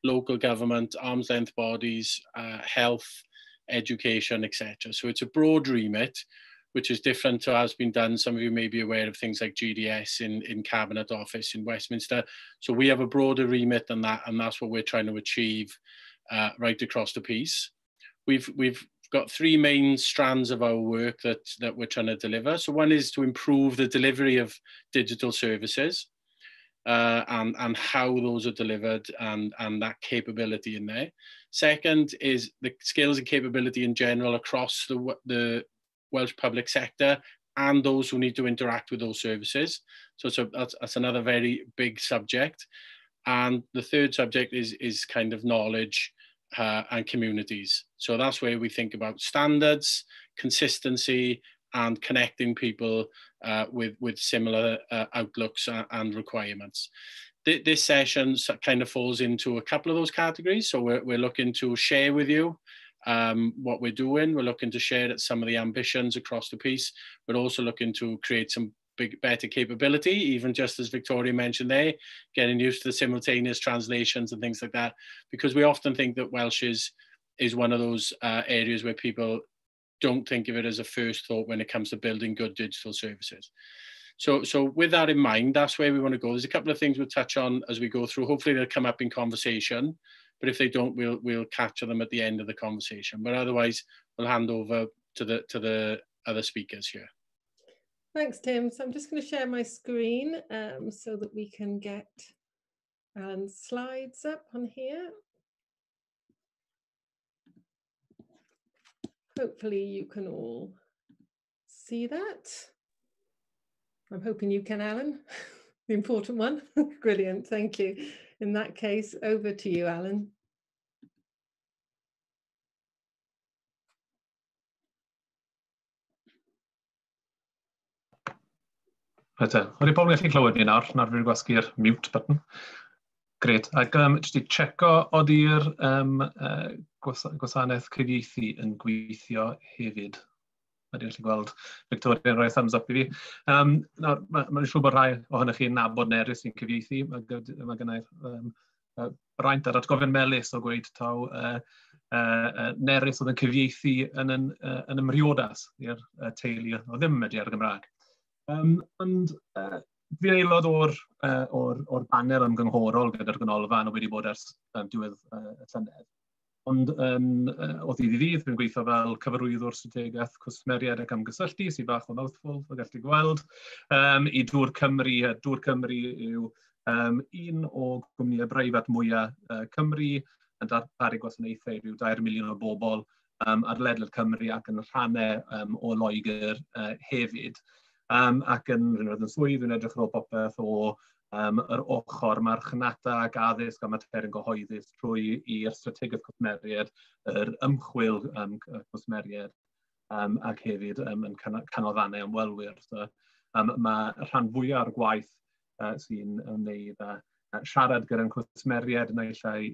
local government, arm's length bodies, health, education, etc. So it's a broad remit, which is different to has been done. Some of you may be aware of things like GDS in Cabinet Office in Westminster. So we have a broader remit than that, and that's what we're trying to achieve right across the piece. We've got three main strands of our work that we're trying to deliver. So one is to improve the delivery of digital services and how those are delivered and that capability in there. Second is the skills and capability in general across the Welsh public sector and those who need to interact with those services. So that's another very big subject. And the third subject is kind of knowledge and communities. So that's where we think about standards, consistency, and connecting people with similar outlooks and requirements. This session kind of falls into a couple of those categories. So we're looking to share with you what we're doing. We're looking to share at some of the ambitions across the piece. We're also looking to create some big, better capability, even just as Victoria mentioned there, getting used to the simultaneous translations and things like that, because we often think that Welsh is one of those areas where people don't think of it as a first thought when it comes to building good digital services. So with that in mind, that's where we want to go. There's a couple of things we'll touch on as we go through. Hopefully they'll come up in conversation, but if they don't, we'll capture them at the end of the conversation. But otherwise, we'll hand over to the other speakers here. Thanks, Tim. So I'm just going to share my screen so that we can get Alan's slides up on here. Hopefully you can all see that. I'm hoping you can, Alan, the important one. Brilliant, thank you. In that case, over to you, Alan. Reit te, ydy pobl yn gallu clywed fi nawr? Nawr fi'n gwasgu'r mute button. Grêt. Ac jyst i checo oeddi'r gwasanaeth cyfieithu yn gweithio hefyd. Mae'n gallu gweld Victoria yn rhoi thumbs up i fi. Nawr, mae'n siŵr bod rhai ohonych chi'n nabod Nerys sy'n cyfieithu. Mae gennai'r braint a'r atgofion melys o gweud taw Nerys oedd yn cyfieithu yn ymriodas i'r teulu o ddim medru ar y Gymraeg. Ond fi'n aelod o'r banel ymgynghorol gyda'r ganolfan o wedi bod ers diwedd y llynedd. Ond o ddydd i ddydd, fi'n gweithio fel cyfarwyddwr strategaeth cwsmeriaid ac ymgysylltu, sy'n bach o mouthful, fel gallu gweld, i Dŵr Cymru. Dŵr Cymru yw un o gwmnïau breifat mwyaf Cymru, yn darparu gwasanaethau rhyw 2 miliwn o bobl ar ledled Cymru ac yn rhannau o Loegr hefyd. Ac yn rhywbeth yn swydd, dwi'n edrych ar ôl popeth o yr ochr marchnata ac addysg a materion gyhoeddus trwy i'r strategaeth cwsmeriaid, yr ymchwil cwsmeriaid ac hefyd yn canolfannau ymwelwyr. So, mae rhan fwyaf o'r gwaith sy'n ymwneud â siarad gyda'n cwsmeriaid naill ai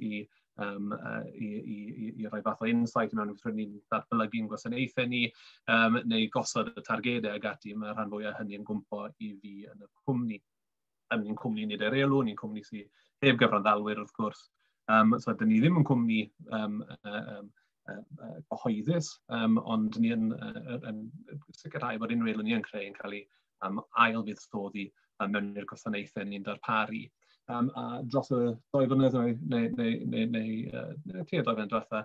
i roi fath o insight mewn wrth ni'n datblygu'n gwasanaethau ni, neu gosod y targedau ag ati, mae rhan fwyaf hynny yn gwmpo i fi yn y cwmni. Ni'n cwmni nid er elw, ni'n cwmni sydd heb gyfranddalwyr wrth gwrs. So dyn ni ddim yn cwmni gyhoeddus, ond ni yn sicrhau bod unrhyw elw ni yn creu yn cael ei ail fuddsoddi mewn i'r gwasanaethau ni'n darparu. A dros y 2 flynedd neu tua 2 flynedd diwetha,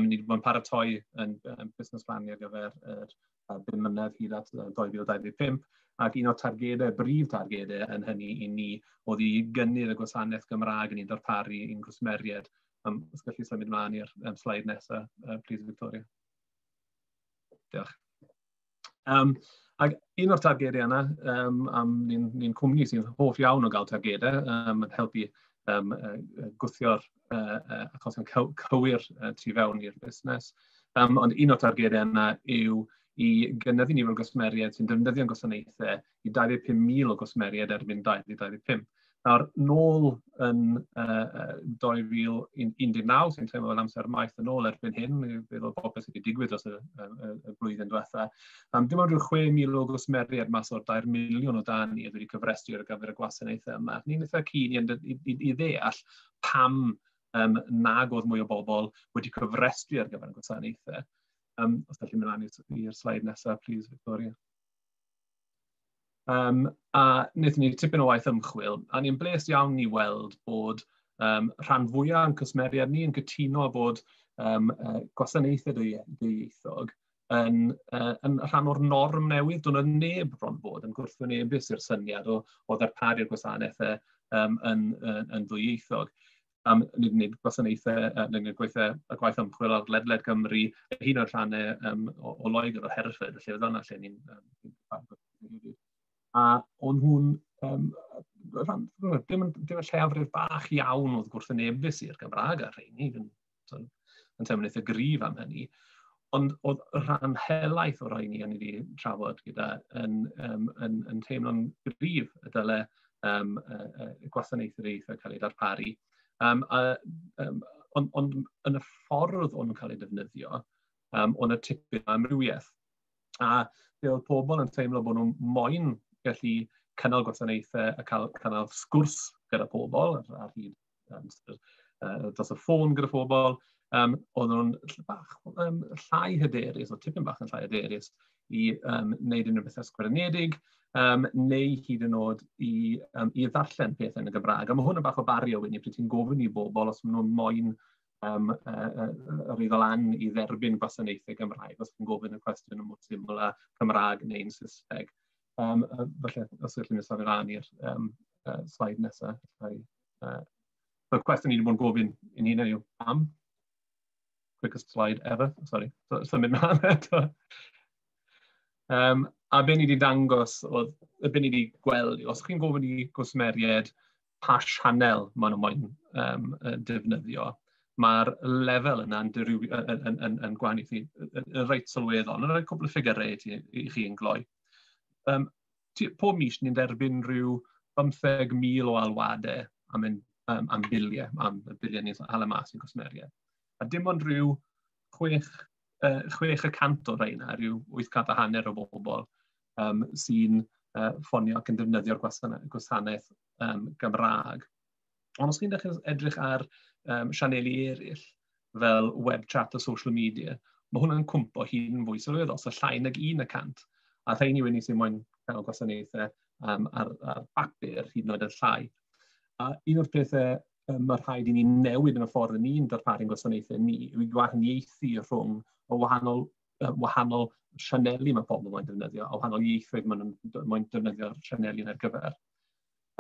ni wedi bod yn paratoi yn busnes plan ar gyfer yr 5 mlynedd hyd at 2025, ac un o'r targedau, brif targedau yn hynny i ni oedd i gynnydd y gwasanaeth Gymraeg yn ni'n darparu i'n cwsmeriaid. Os gallu symud ymlaen i'r sleid nesaf, please, Victoria. Diolch. Ac un o'r targedau yna, ni'n cwmni sy'n hoff iawn o gael targedau, yn helpu gwthio'r achosion cywir tu fewn i'r busnes. Ond un o'r targedau yna yw i gynyddu nifer o gwsmeriaid sy'n defnyddio'n gwasanaethau i 25,000 o gwsmeriaid erbyn 2025. Nawr, nôl yn 2019, sy'n teimlo fel amser maith yn ôl erbyn hyn, feddwl popeth sydd wedi digwydd dros y blwyddyn diwetha, dim ond rhyw 6,000 o gwsmeriaid mas o'r 2 miliwn o dan ni oedd wedi cyfrestru ar gyfer y gwasanaethau yma. Ni'n eitha keen i ddeall pam nag oedd mwy o bobl wedi cofrestru ar gyfer y gwasanaethau. Os gallu mynd ymlaen i'r sleid nesaf, please, Victoria. A wnaethon ni tipyn o waith ymchwil, a ni'n bles iawn i weld bod rhan fwyaf o'n cwsmeriaid ni yn cytuno bod gwasanaethau dwyieithog yn rhan o'r norm newydd. Doedd 'na neb bron bod yn gwrthwynebus i'r syniad o ddarparu'r gwasanaethau yn ddwyieithog. Ni wedi gwneud gwasanaethau, ni wedi gwneud gweithiau, y gwaith ymchwil ar ledled Cymru, hyd yn oed rhannau o Loegr, o Hereford, felly oedd yna lle ni'n hefyd. A o'n nhw'n, dim y lleiafrif bach iawn oedd gwrthwynebus i'r Gymraeg ar rheini, yn teimlo'n eitha gryf am hynny. Ond oedd rhan helaeth o'r rhaini o'n i wedi trafod gyda yn teimlo'n gryf y dyle gwasanaethau ieithoedd cael ei darparu. Ond yn y ffordd o'n nhw'n cael ei defnyddio, o'n y tipyn o amrywiaeth. A lle oedd pobl yn teimlo bod nhw'n moyn gallu cynnal gwasanaethau a cael cynnal sgwrs gyda pobl ar hyd dros y ffôn gyda pobl, oedd nhw'n bach llai hyderus, o tipyn bach yn llai hyderus i wneud unrhyw beth ysgrifenedig, neu hyd yn oed i ddarllen pethau yn y Gymraeg. A mae hwn yn bach o barrier wedyn, pryd ti'n gofyn i bobl os maen nhw'n moyn rhoi lan i dderbyn gwasanaethau Gymraeg, os ti'n gofyn y cwestiwn yn mor syml a Cymraeg neu'n Saesneg. Falle, os ydych chi'n symud ymlaen i'r slide nesaf. Y cwestiwn ni wedi bod yn gofyn i'n hunain yw pam? Quickest slide ever, sorry, symud mlaen eto. A be ni wedi dangos, oedd, be ni wedi gweld, os chi'n gofyn i gwsmeriaid pa sianel maen nhw moyn defnyddio, mae'r lefel yna yn gwahaniaethu yn reit sylweddol. Yn rhoi cwpl o ffigurau i chi yn gloi. Pob mis ni'n derbyn rhyw 15,000 o alwadau am biliau, am y biliau ni'n hala mas i'n cwsmeriaid. A dim ond rhyw 6% o'r rheina, rhyw 850 o bobl sy'n ffonio ac yn defnyddio'r gwasanaeth Gymraeg. Ond os chi'n dechrau edrych ar sianeli eraill, fel web chat a social media, mae hwnna'n cwmpo hyd yn fwy sylweddol, so llai nag 1%. A rheini wedyn sy'n moyn cael gwasanaethau ar bapur hyd yn oed yn llai. A un o'r pethau mae rhaid i ni newid yn y ffordd ni'n darparu'n gwasanaethau ni yw i gwahaniaethu rhwng y wahanol sianeli mae pobl moyn defnyddio, a wahanol ieithoedd maen nhw'n moyn defnyddio'r sianeli ar gyfer.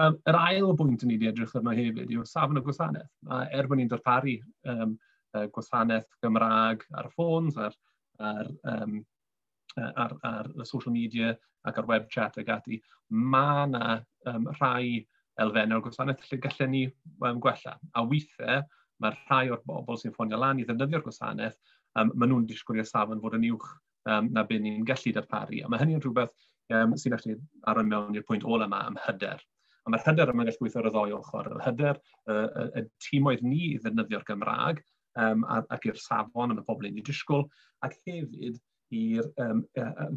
Yr ail bwynt ni wedi edrych arno hefyd yw safon y gwasanaeth. A er bod ni'n darparu gwasanaeth Gymraeg ar y ffôns, ar y social media ac ar web chat ac ati, mae yna rhai elfennau o'r gwasanaeth lle gallen ni gwella. A weithiau, mae rhai o'r bobl sy'n ffonio lan i ddefnyddio'r gwasanaeth, maen nhw'n disgwyl i'r safon fod yn uwch na be ni'n gallu darparu. A mae hynny'n rhywbeth sy'n actually arwain mewn i'r pwynt ola yma am hyder. A mae'r hyder yma'n gallu gweithio ar y ddou ochr. Yr hyder y timoedd ni i ddefnyddio'r Gymraeg ac i'r safon am y pobl ni'n disgwyl, ac hefyd i'r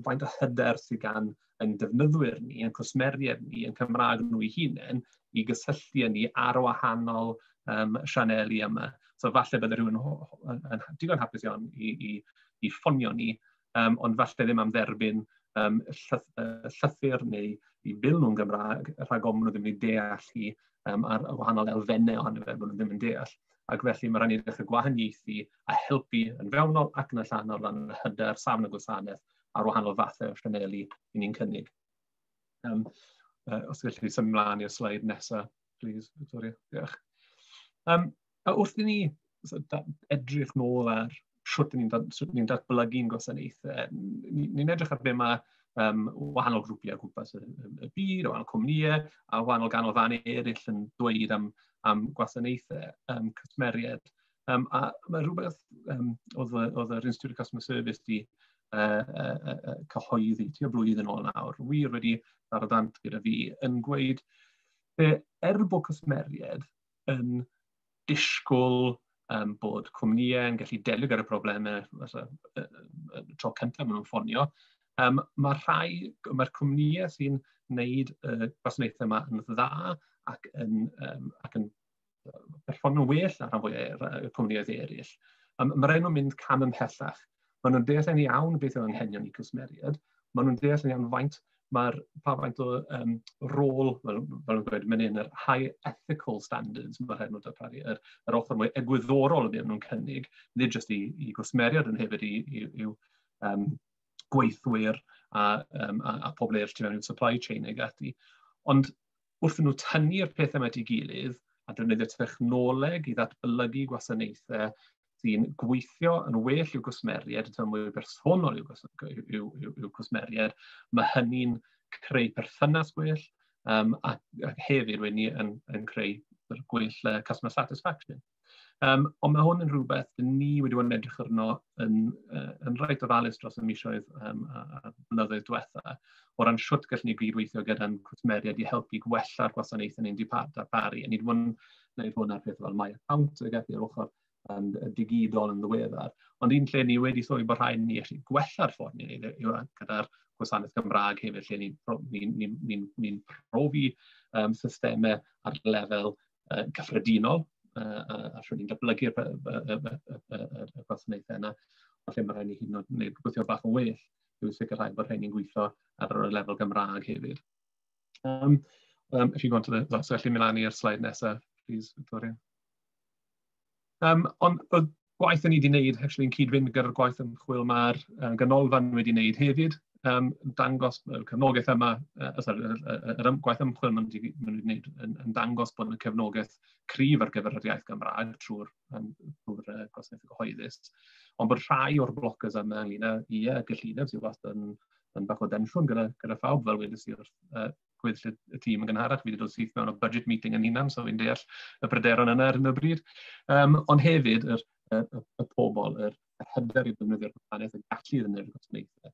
faint o hyder sydd gan ein defnyddwyr ni, ein cwsmeriaid ni, yn Cymraeg nhw eu hunain, i gysylltu â ni ar y wahanol sianeli yma. So falle bydde rhywun yn digon hapus iawn i ffonio ni, ond falle ddim am dderbyn llythyr neu i bil nhw'n Gymraeg, rhag ofn nhw ddim wedi deall hi ar wahanol elfennau ohono fe, bod nhw ddim yn deall. Ac felly mae rhaid ni ddechrau gwahaniaethu a helpu yn fewnol ac yn allanol ran y hyder, safon y gwasanaeth a'r wahanol fathau o sianeli i ni'n cynnig. Os gallu symud ymlaen i'r sleid nesaf, please, Victoria. Diolch. A wrth i ni edrych nôl ar sut ni'n datblygu'n gwasanaethau, ni'n edrych ar be mae wahanol grwpiau o gwmpas y byd, wahanol cwmnïau, a wahanol ganolfannau eraill yn dweud am gwasanaethau cwsmeriaid. A mae rhywbeth oedd yr Institute of Customer Service di cyhoeddi tua blwyddyn ôl nawr, wir wedi taro dant gyda fi, yn gweud er bod cwsmeriaid yn disgwyl bod cwmnïau yn gallu delio gyda'r problemau y tro cyntaf maen nhw'n ffonio, mae'r cwmnïau sy'n wneud y gwasanaethau yma yn dda ac yn perfformio'n well na rhan fwyaf y cwmnïoedd eraill. Mae rhaid nhw'n mynd cam ymhellach. Maen nhw'n deall yn iawn beth yw anghenion eu cwsmeriaid. Maen nhw'n deall yn iawn faint mae'r pa faint o rôl, fel nhw'n gweud, mynd yn yr high ethical standards mae rhaid nhw'n darparu, yr ochr mwy egwyddorol y beth nhw'n cynnig, nid jyst i gwsmeriaid, ond hefyd i'w gweithwyr a pobl eraill tu mewn i'w supply chain ag ati. Ond wrth nhw tynnu'r pethau yma at ei gilydd a defnyddio technoleg i ddatblygu gwasanaethau sy'n gweithio yn well i'w gwsmeriaid, yn mwy bersonol i'w cwsmeriaid, mae hynny'n creu perthynas gwell ac hefyd wedyn ni yn creu gwell customer satisfaction. Ond mae hwn yn rhywbeth dyn ni wedi bod yn edrych arno yn reit ofalus dros y misoedd a blynyddoedd diwetha, o ran siwt gallwn ni gydweithio gyda'n cwsmeriaid i helpu gwella'r gwasanaethau ni'n darparu. A ni wedi bod yn gwneud hwn ar pethau fel My Account ag ati ar ochr digidol yn ddiweddar. Ond un lle ni wedi sylwi bod rhaid ni allu gwella'r ffordd ni'n neud yw gyda'r gwasanaeth Gymraeg hefyd, lle ni'n ni profi systemau ar lefel cyffredinol, a siwr ni'n datblygu'r y gwasanaethau yna, ond lle mae rhaid ni hyd yn oed wneud gweithio bach yn well yw sicrhau bod rhaid ni'n gweithio ar y lefel Gymraeg hefyd. If you go on to the, so felly mynd lan i'r slide nesaf, please, Victoria. Ond y gwaith ni wedi wneud actually yn cyd-fynd gyda'r gwaith ymchwil mae'r ganolfan wedi wneud hefyd, dangos y cefnogaeth yma, sorry, yr gwaith ymchwil maen nhw wedi wneud yn dangos bod yna cefnogaeth cryf ar gyfer yr iaith Gymraeg trwy'r gwasanaethau cyhoeddus, ond bod rhai o'r blockers yma ynglyn â ie, gyllideb sydd wastad yn bach o densiwn gyda phawb, fel wedes i wrth gweddill y tîm yn gynharach. Fi wedi dod syth mewn o budget meeting yn hunan, so fi'n deall y bryderon yna ar hyn o bryd. Ond hefyd, y pobl, yr hyder i ddefnyddio'r gwasanaeth, y gallu i ddefnyddio'r gwasanaethau,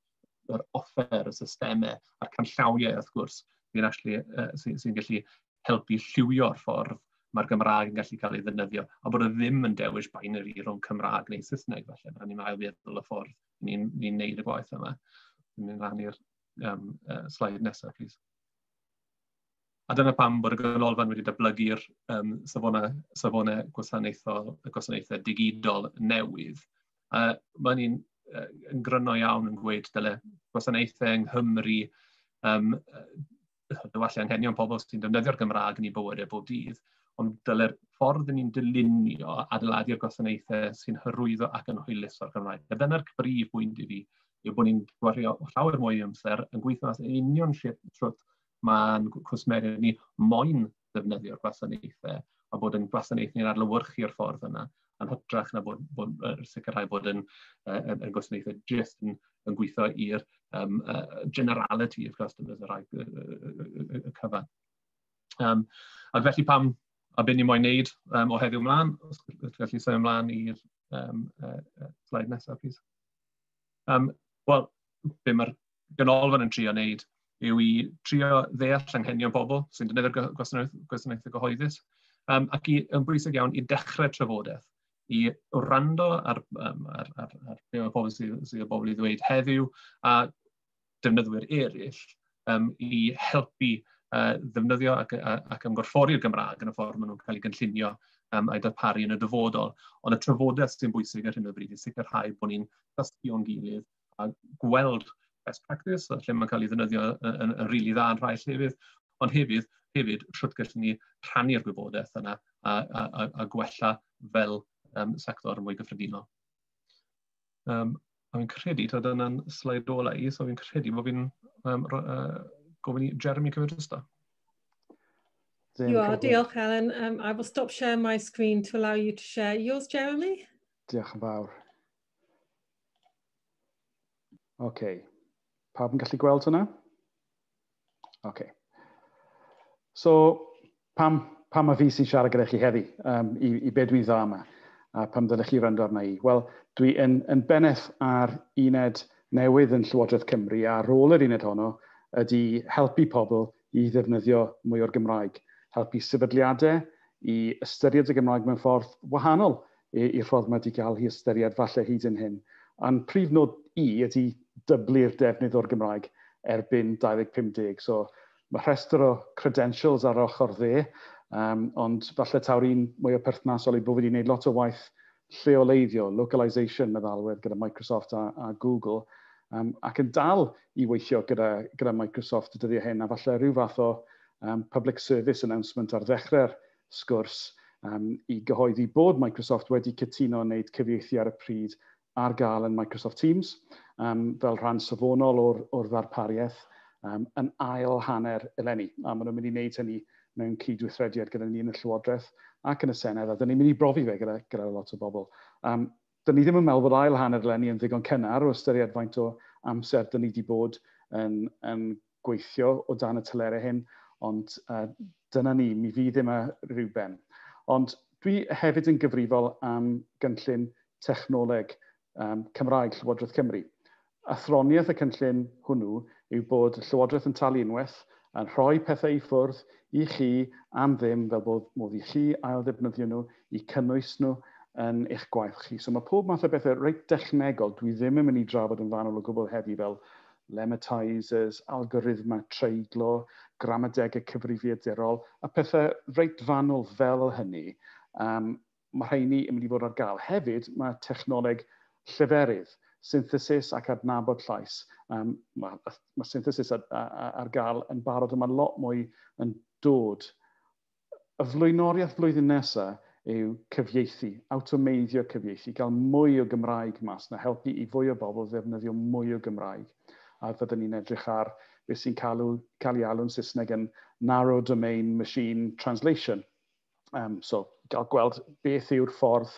yr offer, y systemau, a'r canllawiau, wrth gwrs, sy'n actually, sy gallu helpu lliwio'r ffordd mae'r Gymraeg yn gallu cael ei ddefnyddio, a bod e ddim yn dewis binary rhwng Cymraeg neu Saesneg, falle. Mae'n ni'n ail feddwl y ffordd ni'n ni neud y gwaith yma. Dwi'n mynd lan i'r slide nesaf, please. A dyna pam bod y ganolfan wedi datblygu'r safonau gwasanaethau digidol newydd. Mae ni'n yn gryno iawn yn gweud dyle gwasanaethau yng Nghymru dywallu anghenion pobl sy'n defnyddio'r Gymraeg yn eu bywydau bob dydd, ond dyle'r ffordd ni'n dylunio adeiladu'r gwasanaethau sy'n hyrwyddo ac yn hwyluso'r Gymraeg. A dyna'r brif bwynt i fi, yw bod ni'n gwario llawer mwy o amser yn gweithio mas yn union sut mae'n cwsmeriaid ni moyn defnyddio'r gwasanaethau a bod yn gwasanaethau ni'n adlewyrchu'r ffordd yna, yn hytrach na bod sicrhau bod yn gwasanaethau jyst yn gweithio i'r generality of customers y cyfan. Ac felly pam a beth ni moyn wneud o heddiw ymlaen, os gallu symud ymlaen i'r slide nesaf, please. Wel, be mae'r ganolfan yn trio wneud yw i trio ddeall anghenion pobl sy'n defnyddio'r gwasanaethau gyhoeddus, ac yn bwysig iawn i dechrau trafodaeth, i wrando ar be mae pobl sydd o bobl i ddweud heddiw a defnyddwyr eraill i helpu ddefnyddio ac ymgorffori'r Gymraeg yn y ffordd maen nhw'n cael ei gynllunio a'i darparu yn y dyfodol. Ond y trafodaeth sy'n bwysig ar hyn o bryd i sicrhau bod ni'n dysgu o'n gilydd a gweld best practice, lle mae'n cael ei ddefnyddio yn rili dda yn rhai llefydd, ond hefyd sut gallwn ni rhannu'r gwybodaeth yna a gwella fel sector mwy gyffredinol. A fi'n credu, ta dyna'n sleid ola i, so fi'n credu bod fi'n gofyn i Jeremy cymryd drosto. You are, diolch Helen. I will stop sharing my screen to allow you to share yours, Jeremy. Diolch yn fawr. OK. Pawb yn gallu gweld hwnna? OK. So, pam a fi sy'n siarad gyda chi heddi, i be dwi'n dda yma, a pam dylech chi wrando arna i? Wel, dwi yn bennaeth ar uned newydd yn Llywodraeth Cymru, a rôl yr uned honno ydy helpu pobl i ddefnyddio mwy o'r Gymraeg. Helpu sefydliadau i ystyried y Gymraeg mewn ffordd wahanol i'r ffordd mae wedi cael ei ystyried falle hyd yn hyn. A'n prif nod i ydy dyblu'r defnydd o'r Gymraeg erbyn 2050. So mae rhestr o credentials ar ochr dde. Ond falle taw'r un mwy o perthnasol i bod wedi gwneud lot o waith lleoleiddio, localization meddalwedd gyda Microsoft a Google, ac yn dal i weithio gyda Microsoft y dyddiau hyn, a falle rhyw fath o public service announcement ar ddechrau'r sgwrs i gyhoeddi bod Microsoft wedi cytuno wneud cyfieithu ar y pryd ar gael yn Microsoft Teams fel rhan safonol o'r ddarpariaeth yn ail hanner eleni. A maen nhw'n mynd i wneud hynny mewn cydweithrediad gyda ni yn y Llywodraeth ac yn y Senedd, a dyn ni'n mynd i brofi fe gyda lot o bobl. Dyn ni ddim yn meddwl bod ail hanner eleni yn ddigon cynnar o ystyried faint o amser dyn ni wedi bod yn gweithio o dan y telerau hyn, ond dyna ni, mi fydd yma rhywben. Ond dwi hefyd yn gyfrifol am gynllun technoleg Cymraeg Llywodraeth Cymru. Athroniaeth y cynllun hwnnw yw bod Llywodraeth yn talu unwaith yn rhoi pethau i ffwrdd i chi am ddim fel bod modd i chi ail ddefnyddio nhw, i cynnwys nhw yn eich gwaith chi. So mae pob math o bethau reit dechnegol dwi ddim yn mynd i drafod yn fanwl o gwbl heddi fel lemmatizers, algorithmau treiglo, gramadegau cyfrifiadurol, a pethau reit fanwl fel hynny. Mae rheini yn mynd i fod ar gael. Hefyd, mae technoleg lleferydd, synthesis ac adnabod llais. Mae synthesis ar gael yn barod, a mae lot mwy yn dod. Y flaenoriaeth flwyddyn nesaf yw cyfieithu, awtomeiddio cyfieithu, gael mwy o Gymraeg mas na helpu i fwy o bobl ddefnyddio mwy o Gymraeg. A fyddwn ni'n edrych ar beth sy'n cael ei alw'n Saesneg yn narrow domain machine translation. So, gael gweld beth yw'r ffordd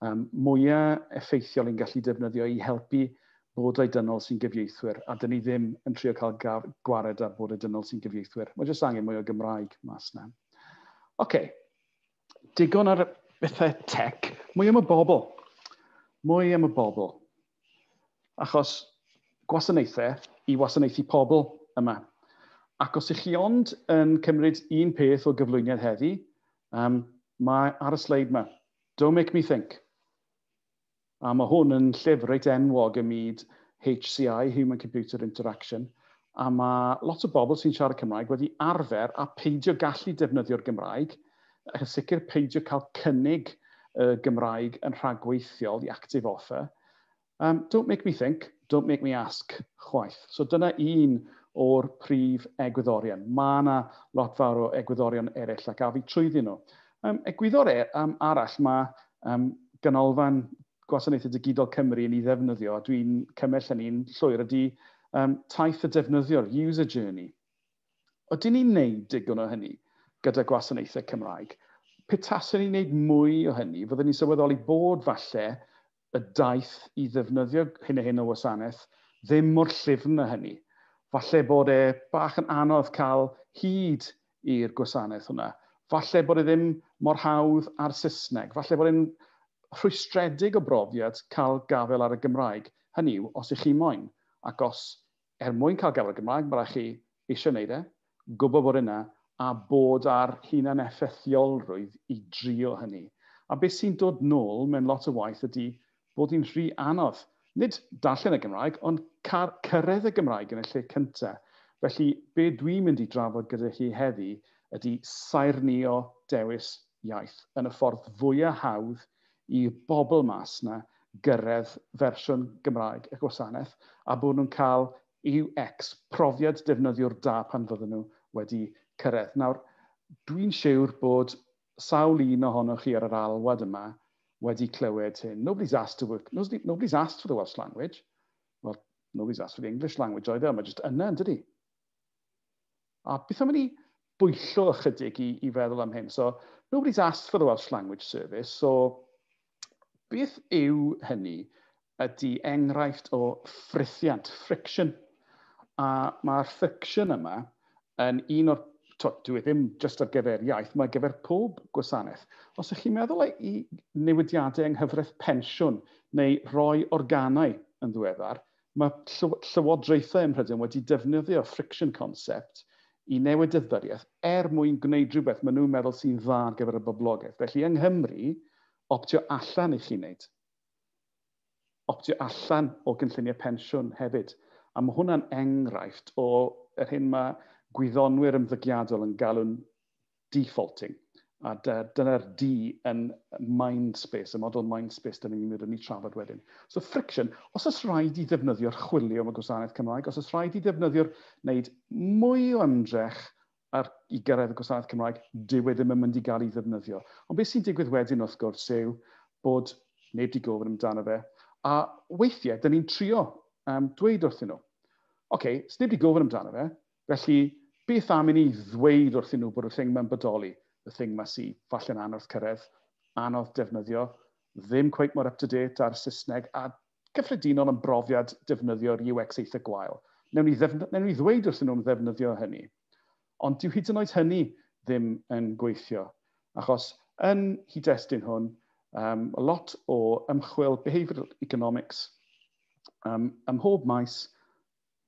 mwyaf effeithiol i'n gallu defnyddio i helpu bodau dynol sy'n gyfieithwyr, a dyn ni ddim yn trio cael gwared ar bodau dynol sy'n gyfieithwyr. Mae jyst angen mwy o Gymraeg mas na. Oce, okay. Digon ar y bethau tech, mwy am y bobl. Mwy am y bobl. Achos gwasanaethau i wasanaethu pobl yma. Ac os ych chi ond yn cymryd un peth o gyflwyniad heddi, mae ar y sleid yma, "Don't make me think." A mae hwn yn llyfr reit enwog ym myd HCI, Human Computer Interaction, a mae lot o bobl sy'n siarad Cymraeg wedi arfer a peidio gallu defnyddio'r Gymraeg, ac yn sicr peidio cael cynnig y Gymraeg yn rhagweithiol i active offer. Don't make me think, don't make me ask chwaith. So dyna un o'r prif egwyddorion. Mae yna lot fawr o egwyddorion eraill ac af i trwyddyn nhw. Egwyddor arall mae Ganolfan Gwasanaethau Digidol Cymru yn ei ddefnyddio, a dwi'n cymell hynny'n llwyr, ydy taith y defnyddiwr, user journey. Ydyn ni'n neud digon o hynny gyda gwasanaethau Cymraeg? Pe taswn ni'n neud mwy o hynny, fyddwn ni'n sylweddoli bod falle y daith i ddefnyddio hyn a hyn o wasanaeth ddim mor llyfn â hynny. Falle bod e bach yn anodd cael hyd i'r gwasanaeth hwnna. Falle bod e ddim mor hawdd ar Saesneg. Falle bod e'n rhwystredig o brofiad cael gafael ar y Gymraeg. Hynny yw, os ych chi moyn. Ac os er mwyn cael gafael ar y Gymraeg, mae rhaid chi eisiau gwneud e, gwybod bod yna, a bod ar hunan effeithiolrwydd i drio hynny. A beth sy'n dod nôl mewn lot o waith ydy bod hi'n rhy anodd. Nid darllen y Gymraeg, ond cyrraedd y Gymraeg yn y lle cyntaf. Felly, be dwi'n mynd i drafod gyda chi heddi ydy saernio dewis iaith yn y ffordd fwyaf hawdd i bobl mas na gyrraedd fersiwn Gymraeg y gwasanaeth a bod nhw'n cael UX, profiad defnyddiwr da pan fydden nhw wedi cyrraedd. Nawr, dwi'n siwr bod sawl un ohonoch chi ar yr alwad yma wedi clywed hyn. "Nobody's asked to work, nobody's asked for the Welsh language." Well, nobody's asked for the English language either, mae jyst yna, yn dydi? A beth am i ni bwyllo ychydig i feddwl am hyn? So, nobody's asked for the Welsh language service, so beth yw hynny ydy enghraifft o ffrithiant, friction. A mae'r friction yma yn un o'r, dwi e ddim jyst ar gyfer iaith, mae ar gyfer pob gwasanaeth. Os ydych chi'n meddwl i newidiadau yng nghyfraith pensiwn neu roi organau yn ddiweddar, mae llywodraethau ym Mhrydain wedi defnyddio friction concept i newid deddfwriaeth er mwyn gwneud rhywbeth maen nhw'n meddwl sy'n dda ar gyfer y boblogaeth. Felly yng Nghymru, optio allan i chi wneud. Optio allan o gynlluniau pensiwn hefyd. A mae hwnna'n enghraifft o yr hyn mae gwyddonwyr ymddygiadol yn galw'n defaulting. A dyna'r D yn Mindspace, y model Mindspace dyn ni'n mynd i trafod wedyn. So friction, os oes rhaid i ddefnyddio'r chwilio am y gwasanaeth Cymraeg, os oes rhaid i ddefnyddio'r wneud mwy o ymdrech i gyrraedd y gwasanaeth Cymraeg, dyw e ddim yn mynd i gael ei ddefnyddio. Ond beth sy'n digwydd wedyn wrth gwrs yw bod neb di gofyn amdano fe. A weithiau, dyn ni'n trio dweud wrthyn nhw, "Oce, okay, sneb di gofyn amdano fe, felly beth am i ni ddweud wrthyn nhw bod y thing ma'n bodoli?" Y thing ma sy falle'n anodd cyrraedd, anodd defnyddio, ddim cweit mor up-to-date ar Saesneg, a cyffredinol yn brofiad defnyddio'r UX eitha gwael. Newn ni ddweud wrthyn nhw'n ddefnyddio hynny. Ond dyw hyd yn oed hynny ddim yn gweithio. Achos yn hyd-destun hwn, a lot o ymchwil behavioural economics ym mhob maes,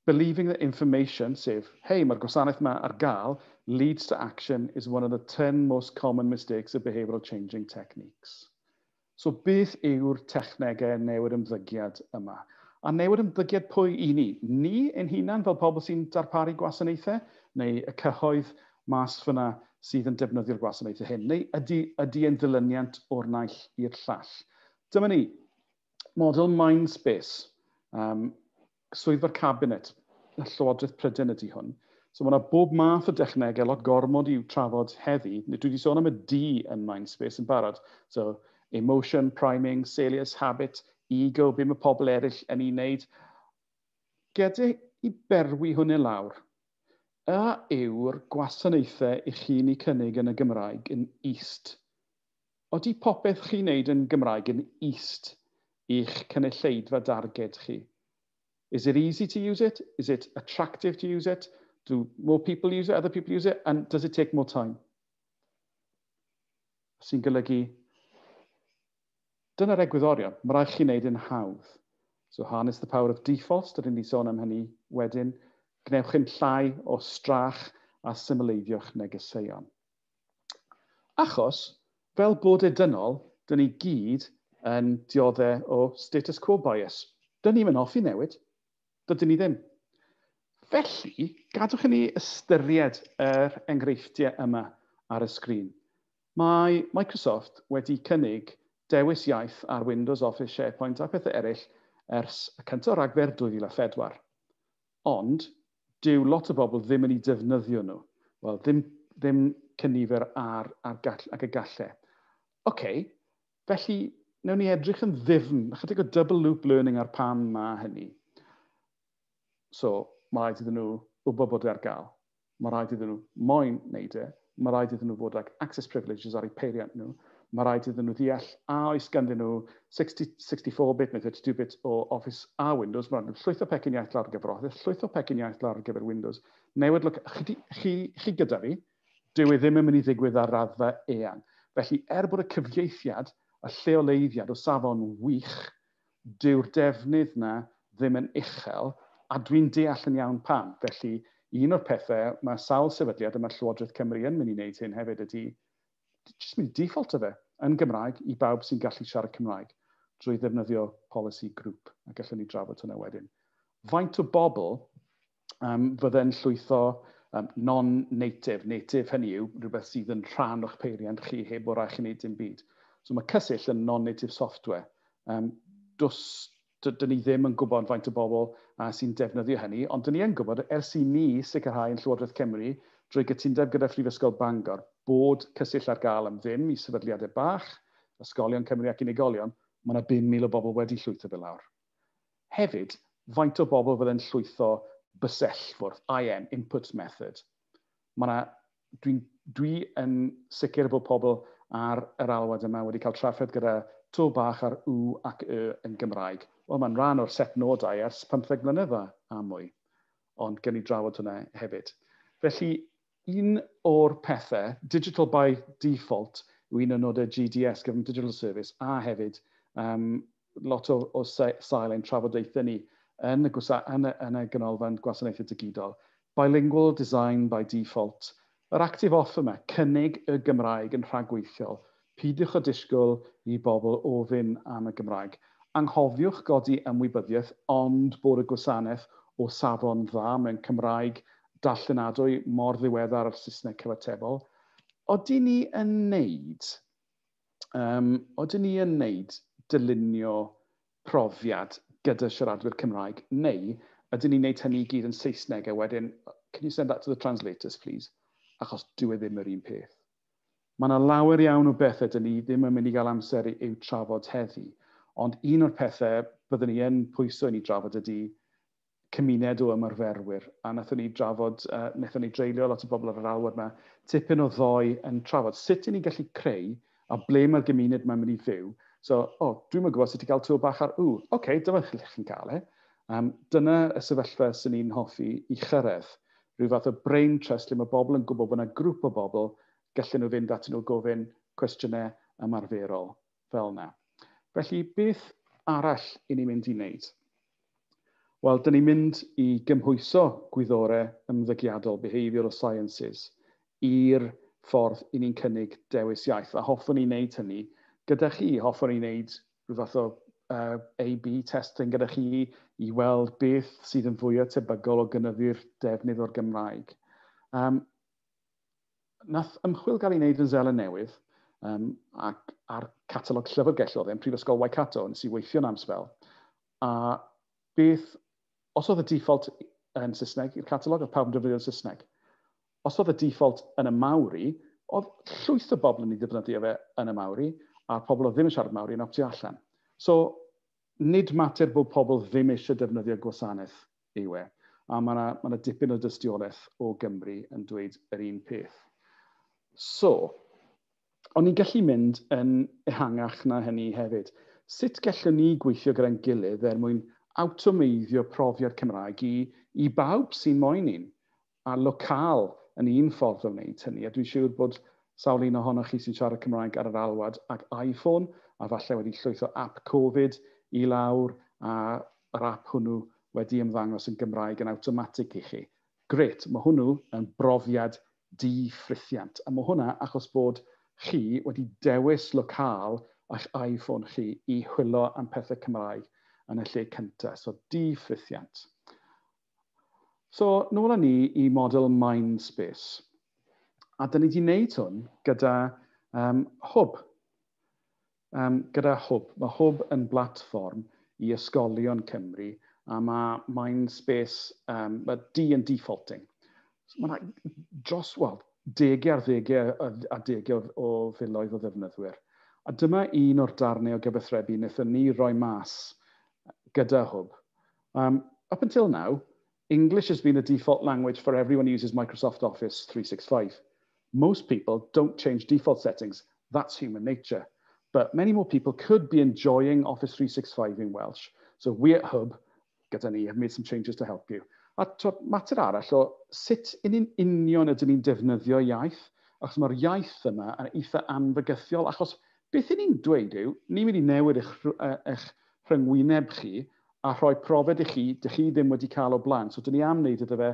believing that information, sef, "Hei, mae'r gwasanaeth yma ar gael," leads to action is one of the 10 most common mistakes of behavioural changing techniques. So beth yw'r technegau newid ymddygiad yma? A newid ymddygiad pwy i ni? Ni ein hunan fel pobl sy'n darparu gwasanaethau, neu y cyhoedd mas fyna sydd yn defnyddio'r gwasanaethau hyn, neu ydy yn ddilyniant o'r naill i'r llall? Dyma ni, model Mindspace, swyddfa'r cabinet, y Llywodraeth Prydain ydy hwn. So mae yna bob math o dechnegau, lot gormod i'w trafod heddi. Dwi wedi sôn am y D yn Mindspace yn barod. So, emotion, priming, salience, habit, ego, be mae pobl eraill yn ei wneud. Gyda i berwi hwnna lawr, a yw'r gwasanaethau i chi'n ei cynnig yn y Gymraeg yn ist? Oeddi popeth chi'n neud yn Gymraeg yn ist i'ch cynulleidfa darged chi? Is it easy to use it? Is it attractive to use it? Do more people use it, other people use it? And does it take more time? Sy'n golygu, dyna'r egwyddorion, mae rhaid chi wneud yn hawdd. So harness the power of defaults, dydyn ni sôn am hynny wedyn. Gwnewch yn llai o strach a symleiddiwch negeseuon. Achos, fel bod e dynol, dyn ni gyd yn dioddau o status quo bias. Dyn ni'n hoffi newid. Dydyn ni ddim. Felly, gadwch i ni ystyried yr enghreifftiau yma ar y sgrin. Mae Microsoft wedi cynnig dewis iaith ar Windows, Office, SharePoint a pethau eraill ers y 1 Rhagfyr 2004. Ond, dyw lot o bobl ddim yn ei defnyddio nhw. Wel, ddim cynifer ar gall, ac y gallau. Oce, okay, felly, newn ni edrych yn ddyfn, ychydig o double loop learning ar pam mae hynny. So, mae rhaid iddyn nhw wybod bod e ar gael. Mae rhaid iddyn nhw moyn wneud e. Mae rhaid iddyn nhw fod ag access privileges ar eu peiriant nhw. Mae rhaid iddyn nhw ddeall a oes ganddyn nhw 60, 64-bit neu 32-bit o Office a Windows. Mae rhaid nhw llwytho pecyn iaith lawr ar gyfer Office, llwytho pecyn iaith lawr ar gyfer Windows. Newid, look, chi gyda fi, dyw e ddim yn mynd i ddigwydd ar raddfa eang. Felly, er bod y cyfieithiad, y lleoleiddiad o safon wych, dyw'r defnydd na ddim yn uchel, a dwi'n deall yn iawn pam. Felly, un o'r pethau mae sawl sefydliad yma Llywodraeth Cymru yn mynd i wneud hyn hefyd ydy jyst mynd i default fe yn Gymraeg i bawb sy'n gallu siarad Cymraeg drwy ddefnyddio polisi grŵp, a gallwn ni drafod hwnna wedyn. Faint o bobl fydde'n llwytho non-native, native hynny yw rhywbeth sydd yn rhan o'ch peiriant chi heb o rai chi wneud dim byd. So mae Cysill yn non-native software. Does dyn ni ddim yn gwybod faint o bobl sy'n defnyddio hynny, ond dyn ni yn gwybod ers i ni sicrhau yn Llywodraeth Cymru drwy gytundeb gyda Phrifysgol Bangor bod Cysill ar gael am ddim i sefydliadau bach, ysgolion Cymru ac unigolion, mae yna 5,000 o bobl wedi llwytho fe lawr. Hefyd, faint o bobl fydde'n llwytho bysellfwrdd, IM, input method? Mae yna, dwi yn sicr bod pobl ar yr alwad yma wedi cael trafferth gyda to bach ar U ac Y yn Gymraeg. Wel, mae'n rhan o'r set nodau ers 15 mlynedd a mwy. Ond gen i drafod hwnna hefyd. Felly, un o'r pethau, digital by default, yw un o nodau GDS, Government Digital Service, a hefyd lot o sail ein trafodaethau ni yn y ganolfan gwasanaethau digidol. Bilingual design by default. Yr active offer yma, cynnig y Gymraeg yn rhagweithiol. Peidiwch â disgwyl i bobl ofyn am y Gymraeg. Anghofiwch godi ymwybyddiaeth, ond bod y gwasanaeth o safon dda mewn Cymraeg darllenadwy mor ddiweddar ar Saesneg cyfatebol. Oedyn ni yn neud, oedyn ni yn neud dylunio profiad gyda siaradwyr Cymraeg, neu ydyn ni'n neud hynny i gyd yn Saesneg a wedyn, "Can you send that to the translators, please?" Achos dyw e ddim yr un peth. Mae yna lawer iawn o bethau dyn ni ddim yn mynd i gael amser i'w trafod heddi, ond un o'r pethau byddwn ni yn pwyso i ni drafod ydy cymuned o ymarferwyr. A wnaethon ni drafod, wnaethon ni dreulio lot o bobl ar yr alwad yma, tipyn o ddoe yn trafod sut i ni'n gallu creu a ble mae'r gymuned mae'n mynd i fyw. So, "O, oh, dwi'n gwybod sut i gael tŵl bach ar, ww, oce, okay, dyma lle chi'n cael e." Dyna y sefyllfa sy'n ni'n hoffi i chyrraedd. Rhyw fath o brain trust lle mae bobl yn gwybod bod yna grŵp o bobl gallen nhw fynd atyn nhw gofyn cwestiynau ymarferol fel yna. Felly, beth arall i ni'n mynd i wneud? Wel, dyn ni'n mynd i gymhwyso gwyddorau ymddygiadol, behavioural sciences, i'r ffordd i ni'n cynnig dewis iaith. A hoffwn ni wneud hynny gyda chi. Hoffwn ni wneud rhyw fath o A-B testing gyda chi i weld beth sydd yn fwyaf tebygol o gynyddu'r defnydd o'r Gymraeg. Nath ymchwil gael ei wneud yn Seland Newydd ac ar catalog llyfrgell oedd e'n Prifysgol Waikato, nes i weithio'n am sbel. A beth, os oedd y default yn Saesneg i'r catalog, oedd pawb yn defnyddio'n Saesneg. Os oedd y default yn y Maori, oedd llwyth o bobl yn ei ddefnyddio fe yn y Maori, a'r pobl oedd ddim yn siarad Maori yn optio allan. So, nid mater bod pobl ddim eisiau defnyddio gwasanaeth yw e. A mae yna ma dipyn o dystiolaeth o Gymru yn dweud yr un peth. So, o'n i'n gallu mynd yn ehangach na hynny hefyd. Sut gallwn ni gweithio gyda'n gilydd er mwyn awtomeiddio profiad Cymraeg i bawb sy'n moyn un? A Locale yn un ffordd o wneud hynny. A dwi'n siŵr bod sawl un ohonoch chi sy'n siarad Cymraeg ar yr alwad ag iPhone, a falle wedi llwytho app Covid i lawr, a yr app hwnnw wedi ymddangos yn Gymraeg yn awtomatig i chi. Gret, mae hwnnw yn brofiad di-ffrithiant. A mae hwnna achos bod chi wedi dewis Locale a'ch iPhone chi i chwilio am pethau Cymraeg yn y lle cyntaf. So, di-ffrithiant. So, nôl â ni i model Mindspace. A dyn ni wedi gwneud hwn gyda Hwb. Gyda Hwb. Mae Hwb yn blatfform i ysgolion Cymru a mae Mindspace, mae D yn defaulting. So, mae yna dros, wel, degau ar ddegau a degau o filoedd o ddefnyddwyr. A dyma un o'r darnau o gyfathrebu wnaethon ni roi mas gyda Hwb. "Up until now, English has been the default language for everyone who uses Microsoft Office 365. Most people don't change default settings. That's human nature. But many more people could be enjoying Office 365 in Welsh. So we at Hwb, gyda ni, have made some changes to help you." A to, mater arall o sut yn union ydyn ni'n defnyddio iaith, achos mae'r iaith yma yn eitha anfygythiol, achos beth y'n ni'n dweud yw, ni'n mynd i newid eich rhyngwyneb chi a rhoi profiad i chi, dych chi ddim wedi cael o blaen. So, dyn ni am wneud iddo fe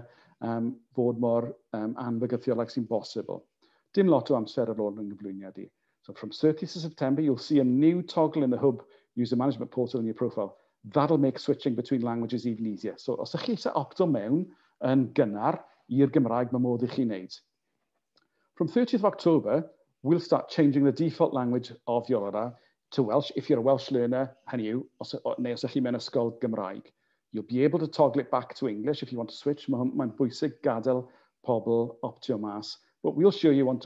fod mor anfygythiol ag sy'n bosibl. Dim lot o amser ar ôl yng nghyflwyniad i. "So from 30th of September, you'll see a new toggle in the Hwb user management portal in your profile. That'll make switching between languages even easier." So os ydych chi eisiau opto mewn yn gynnar i'r Gymraeg, mae modd i chi wneud. "From 30th of October, we'll start changing the default language of your order to Welsh. If you're a Welsh learner," hynny yw, os, neu os ydych chi mewn ysgol Gymraeg. "You'll be able to toggle it back to English if you want to switch." Mae'n mae bwysig gadael pobl optio mas. "But we'll show you you won't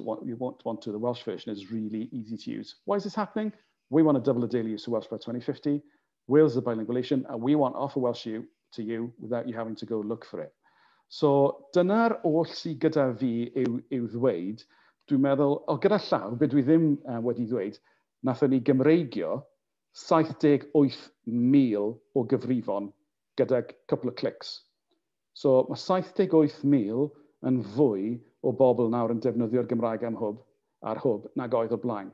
want to. The Welsh version is really easy to use. Why is this happening? We want to double the daily use of Welsh by 2050. Wales is a bilingual nation, and we want to offer Welsh to you without you having to go look for it." So dyna'r oll sydd gyda fi yw ddweud. Dwi'n meddwl, o gyda llaw, be dwi ddim wedi ddweud, nathon ni Gymreigio 78,000 o gyfrifon gyda couple of clicks. So mae 78,000 yn fwy o bobl nawr yn defnyddio'r Gymraeg am Hwb, ar Hwb nag oedd o blaen.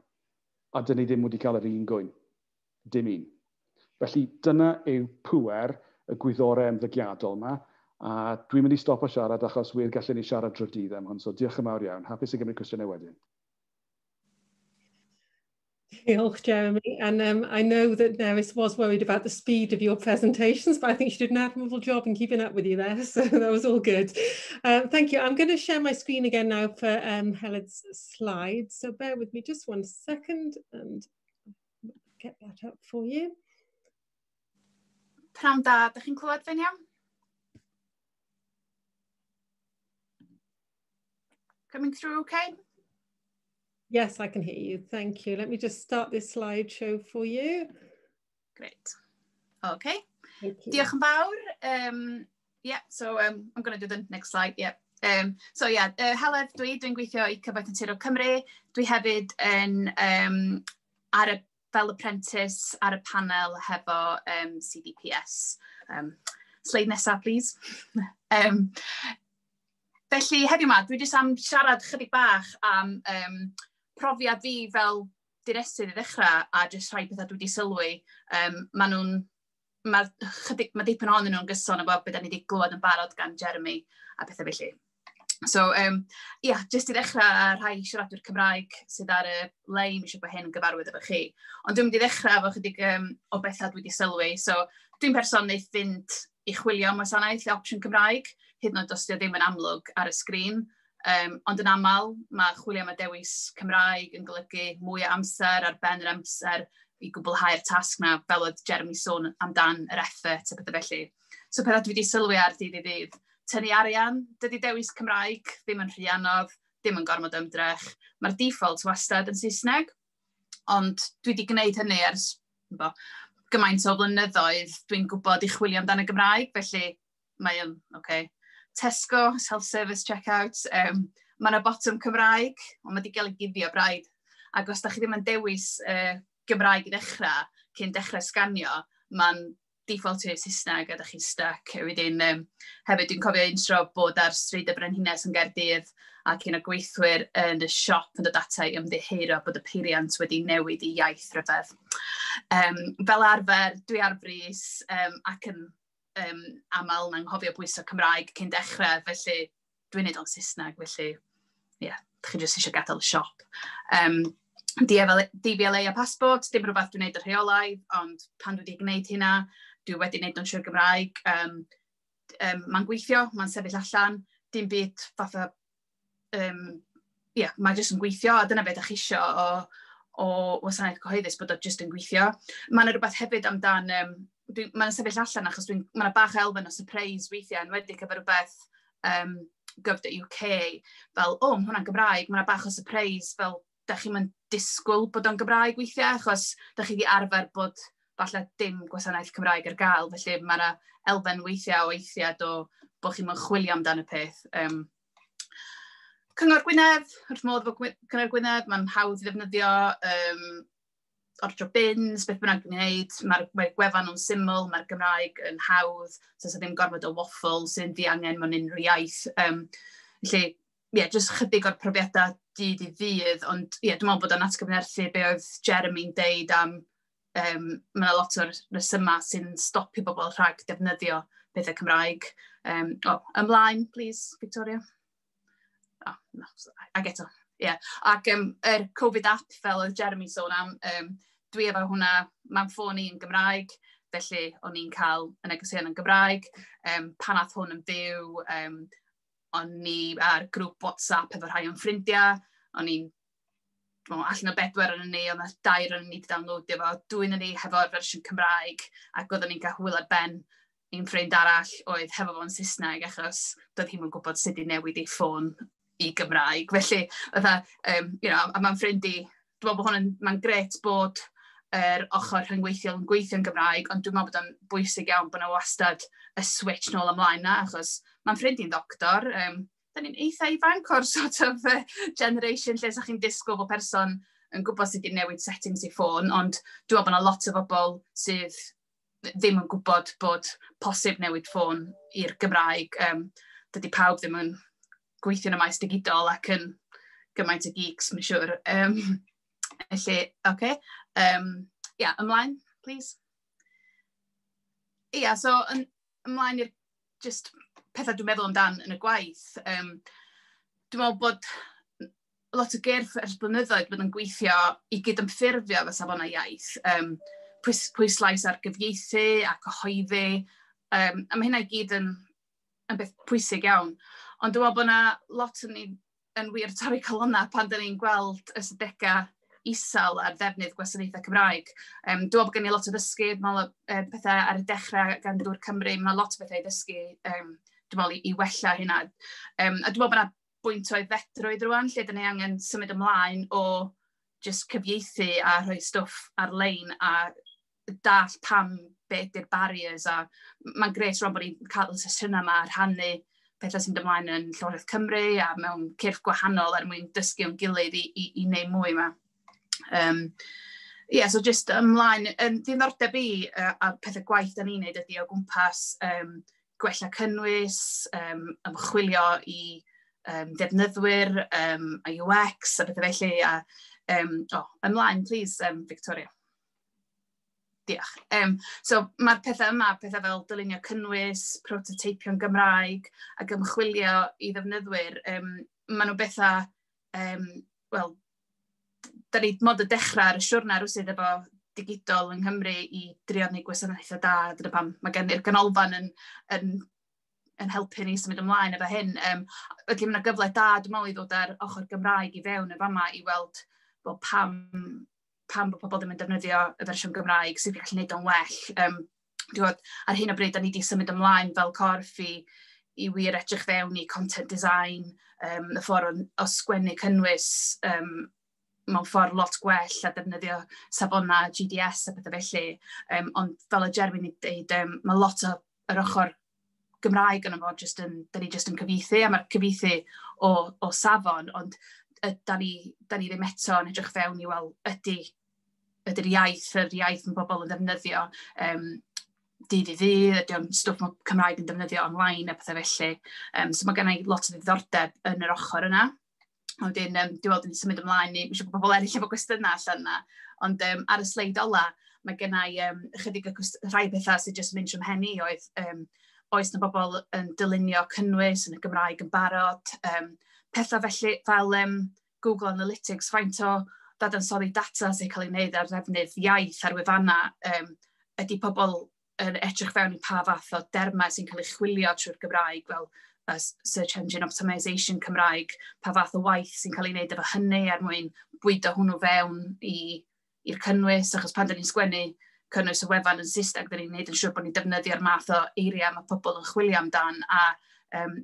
A dyn ni ddim wedi cael yr un gŵyn. Dim un. Felly dyna yw pŵer y gwyddorau ymddygiadol yma. A dwi'n mynd i stopo siarad achos wir gallwn ni siarad drwy'r dydd am hwn. So diolch yn fawr iawn. Hapus i gymryd cwestiynau wedyn. Diolch, Jeremy. And I know that Nerys was worried about the speed of your presentations, but I think she did an admirable job in keeping up with you there. So that was all good. Thank you. I'm going to share my screen again now for Heledd's slides. So bear with me just 1 second and get that up for you. Pnawn da, dych chi'n clywed fi'n iawn? Coming through okay? Yes, I can hear you. Thank you. Let me just start this slideshow for you. Great. Okay. Thank you. Diolch yn fawr. Yeah, so I'm going to do the next slide. Yeah. So yeah, Heledd dwi'n gweithio i Cyfoeth Naturiol Cymru. Dwi hefyd yn ar y, fel apprentice ar y panel hefo CDPS. Slide nesa, please. Felly, heddiw yma, dwi jyst am siarad chydig bach am profiad fi fel dinesydd i ddechrau a jyst rhai pethau dwi wedi sylwi. Mae dipyn ohonyn nhw'n gyson efo beth da ni wedi glywed yn barod gan Jeremy a pethau felly. So, yeah, jyst i ddechrau ar rhai siaradwyr Cymraeg sydd ar y lein, eisiau bod hyn yn gyfarwydd efo chi. Ond dwi'n mynd i ddechrau efo chydig o bethau dwi wedi sylwi. So, dwi'n person wneud fynd i chwilio am wasanaeth, opsiwn Cymraeg, hyd yn oed os 'di o ddim yn amlwg ar y sgrin. Ond yn aml, mae chwilio am y dewis Cymraeg yn golygu mwy o amser ar ben yr amser i gwblhau'r tasg na, fel oedd Jeremy sôn amdan yr effort a pethau felly. So pethau dwi wedi sylwi ar dydd i ddydd. Tynnu arian, dydy dewis Cymraeg ddim yn rhy anodd, ddim yn gormod ymdrech. Mae'r default wastad yn Saesneg, ond dwi wedi gwneud hynny ers gymaint o flynyddoedd. Dwi'n gwybod i chwilio amdan y Gymraeg, felly mae yn, okay. Tesco, self-service checkout, mae yna botwm Cymraeg, ond mae wedi cael ei guddio braidd. Ac os da chi ddim yn dewis Gymraeg i ddechrau, cyn dechrau sganio, mae'n default i'r Saesneg a da chi'n stuck. Wedyn, hefyd dwi'n cofio un tro bod ar Stryd y Brenhines yn Gaerdydd ac un o gweithwyr yn y siop yn dod ata i ymddiheuro bod y peiriant wedi newid i iaith rhyfedd. Fel arfer, dwi ar frys ac yn aml yn anghofio bwyso Cymraeg cyn dechrau, felly dwi'n neud o'n Saesneg, felly ie, yeah, chi jyst eisiau gadael y siop. DVLA a passport, dim rhywbeth dwi'n neud y rheolaidd, ond pan dwi wedi gwneud hynna, dwi wedi gwneud o'n siwr Gymraeg. Mae'n gweithio, mae'n sefyll allan, dim byd fatha, yeah, mae jyst yn gweithio, a dyna beth ydych chi isio o wasanaeth cyhoeddus, bod o jyst yn gweithio. Mae yna rhywbeth hefyd amdan, mae'n sefyll allan achos mae yna bach elfen o surprise weithiau, enwedig efo rhywbeth gov.uk, fel, o, mae hwnna'n Gymraeg, mae yna bach o surprise, fel, da chi'n mynd disgwyl bod o'n Gymraeg weithiau, achos da chi wedi arfer bod falle dim gwasanaeth Cymraeg ar gael, felly mae yna elfen weithiau o eithriad o bod chi'n mynd chwilio amdan y peth. Cyngor Gwynedd, wrth modd efo Cyngor Gwynedd, mae'n hawdd i ddefnyddio, ordro bins, beth bynnag dwi'n gwneud, mae gwefan nhw'n syml, mae'r Gymraeg yn hawdd, so does ddim gormod o waffle sy'n ddiangen mewn unrhyw iaith. Felly, ie, yeah, jyst chydig o'r profiadau dydd i ddydd, ond ie, yeah, dwi'n meddwl bod o'n atgyfnerthu be oedd Jeremy'n deud am mae yna lot o'r resymau sy'n stopio bobl rhag defnyddio pethau Cymraeg. Ymlaen, please, Victoria. Oh, no, ag eto, ie. Yeah. Ac yr Covid app, fel oedd Jeremy sôn am, dwi efo hwnna, mae'n ffôn i yn Gymraeg, felly o'n i'n cael y negeseuon yn Gymraeg. Pan ath hwn yn fyw, o'n i ar grŵp WhatsApp efo rhai o'n ffrindiau, o'n i'n allan o 4 o'n ni, oedd 'na 2 o'n ni wedi downloadio fo, 2 o'n ni hefo'r fersiwn Cymraeg, ac oedden ni'n cael hwyl ar ben un ffrind arall oedd hefo fo'n Saesneg, achos doedd hi'm yn gwybod sut i newid ei ffôn i Gymraeg. Felly, fatha, you know, a mae'n ffrind i, dwi'n meddwl bod hwn yn, mae'n grêt bod yr ochr rhyngweithiol yn gweithio yn Gymraeg, ond dwi'n meddwl bod o'n bwysig iawn bod yna wastad y switch nôl ymlaen na, achos mae'n ffrind i'n ddoctor, da ni'n eitha ifanc o'r sort of generation lle sa chi'n disgwyl bod person yn gwybod sut i newid settings i ffôn, ond dwi'n meddwl bod yna lot o bobl sydd ddim yn gwybod bod posib newid ffôn i'r Gymraeg. Dydy pawb ddim yn gweithio yn y maes digidol ac yn gymaint o geeks, mae'n siŵr. Felly, oce. Yeah, ymlaen, please. Ia, so ymlaen i'r just pethau dwi'n meddwl amdan yn y gwaith. Dwi'n meddwl bod Lot o gyrff ers blynyddoedd bod yn gweithio i gydymffurfio efo safonau iaith. Pwyslais ar gyfieithu a cyhoeddi. A mae hynna i gyd yn beth pwysig iawn. Ond dwi'n meddwl bod yna lot yn ni yn wir torri calonnau pan dyn ni'n gweld ystadegau isel ar ddefnydd gwasanaethau Cymraeg. Dwi'n meddwl bod gen i lot o ddysgu, dwi'n meddwl pethau ar y dechrau gan Dŵr Cymru, mae lot o bethau i ddysgu, dwi'n meddwl, i wella hynna. A dwi'n meddwl bod yna bwynt o aeddfedrwydd rwan, lle dyn ni angen symud ymlaen o just cyfieithu a rhoi stwff ar-lein a dall pam be ydy'r barriers, a mae'n grêt rwan bod ni'n cael y sesiynau yma a rhannu pethau sy'n mynd ymlaen yn Llywodraeth Cymru a mewn cyrff gwahanol er mwyn dysgu o'n gilydd i wneud mwy yma. Yeah, so just ymlaen, yn diddordeb i a pethau gwaith da ni'n neud ydy o gwmpas gwella cynnwys, ymchwilio i defnyddwyr, a UX a bethau felly. A, oh, ymlaen, please, Victoria. Diolch. So mae'r pethau yma, pethau fel dylunio cynnwys, prototeipio'n Gymraeg ac ymchwilio i ddefnyddwyr, maen nhw bethau, wel, da ni mod y dechrau ar y siwrna rwsyd efo digidol yng Nghymru i drio wneud gwasanaethau da. Dyna pam mae gen i'r ganolfan yn helpu ni symud ymlaen efo hyn. Felly mae yna gyfle da, dwi'n meddwl, i ddod ar ochr Gymraeg i fewn y fama i weld bod pam bod pobl ddim yn defnyddio y fersiwn Gymraeg, sut i gallu gwneud o'n well. Dwi'n gwybod, ar hyn o bryd, da ni wedi symud ymlaen fel corff i wir edrych fewn i content design, y ffordd o sgwennu cynnwys mewn ffordd lot gwell a defnyddio safonau GDS a pethau felly. Ond fel y Jeremy wedi dweud, mae lot o yr ochr Gymraeg yna fo, just yn, da ni just yn cyfieithu, a mae'r cyfieithu o safon, ond da ni ddim eto yn edrych fewn i weld ydy'r iaith, yr iaith mae bobl yn ddefnyddio dydd i ddydd, ydy o'n stwff mae Cymraeg yn defnyddio online a pethau felly. So mae gen i lot o ddiddordeb yn yr ochr yna. A wedyn, dwi'n weld yn symud ymlaen, i, eisiau bod bobl eraill efo gwestiynau allan yna. Ond ar y sleid ola, mae gen i chydig o rhai pethau sydd jyst mynd trwy mhen i oedd oes na bobl yn dylunio cynnwys yn y Gymraeg yn barod, pethau felly fel Google Analytics, faint o dadansoddi data sy'n cael ei wneud ar ddefnydd iaith ar wefannau, ydy pobl yn edrych fewn i pa fath o dermau sy'n cael ei chwilio trwy'r Gymraeg fel Search Engine Optimisation Cymraeg, pa fath o waith sy'n cael ei wneud efo hynny er mwyn bwydo hwnnw fewn i'r cynnwys, achos pan dyn ni'n sgwennu cynnwys y wefan yn Saesneg, dyn ni'n gwneud yn siŵr bod ni'n defnyddio'r math o eiriau mae pobl yn chwilio amdan, a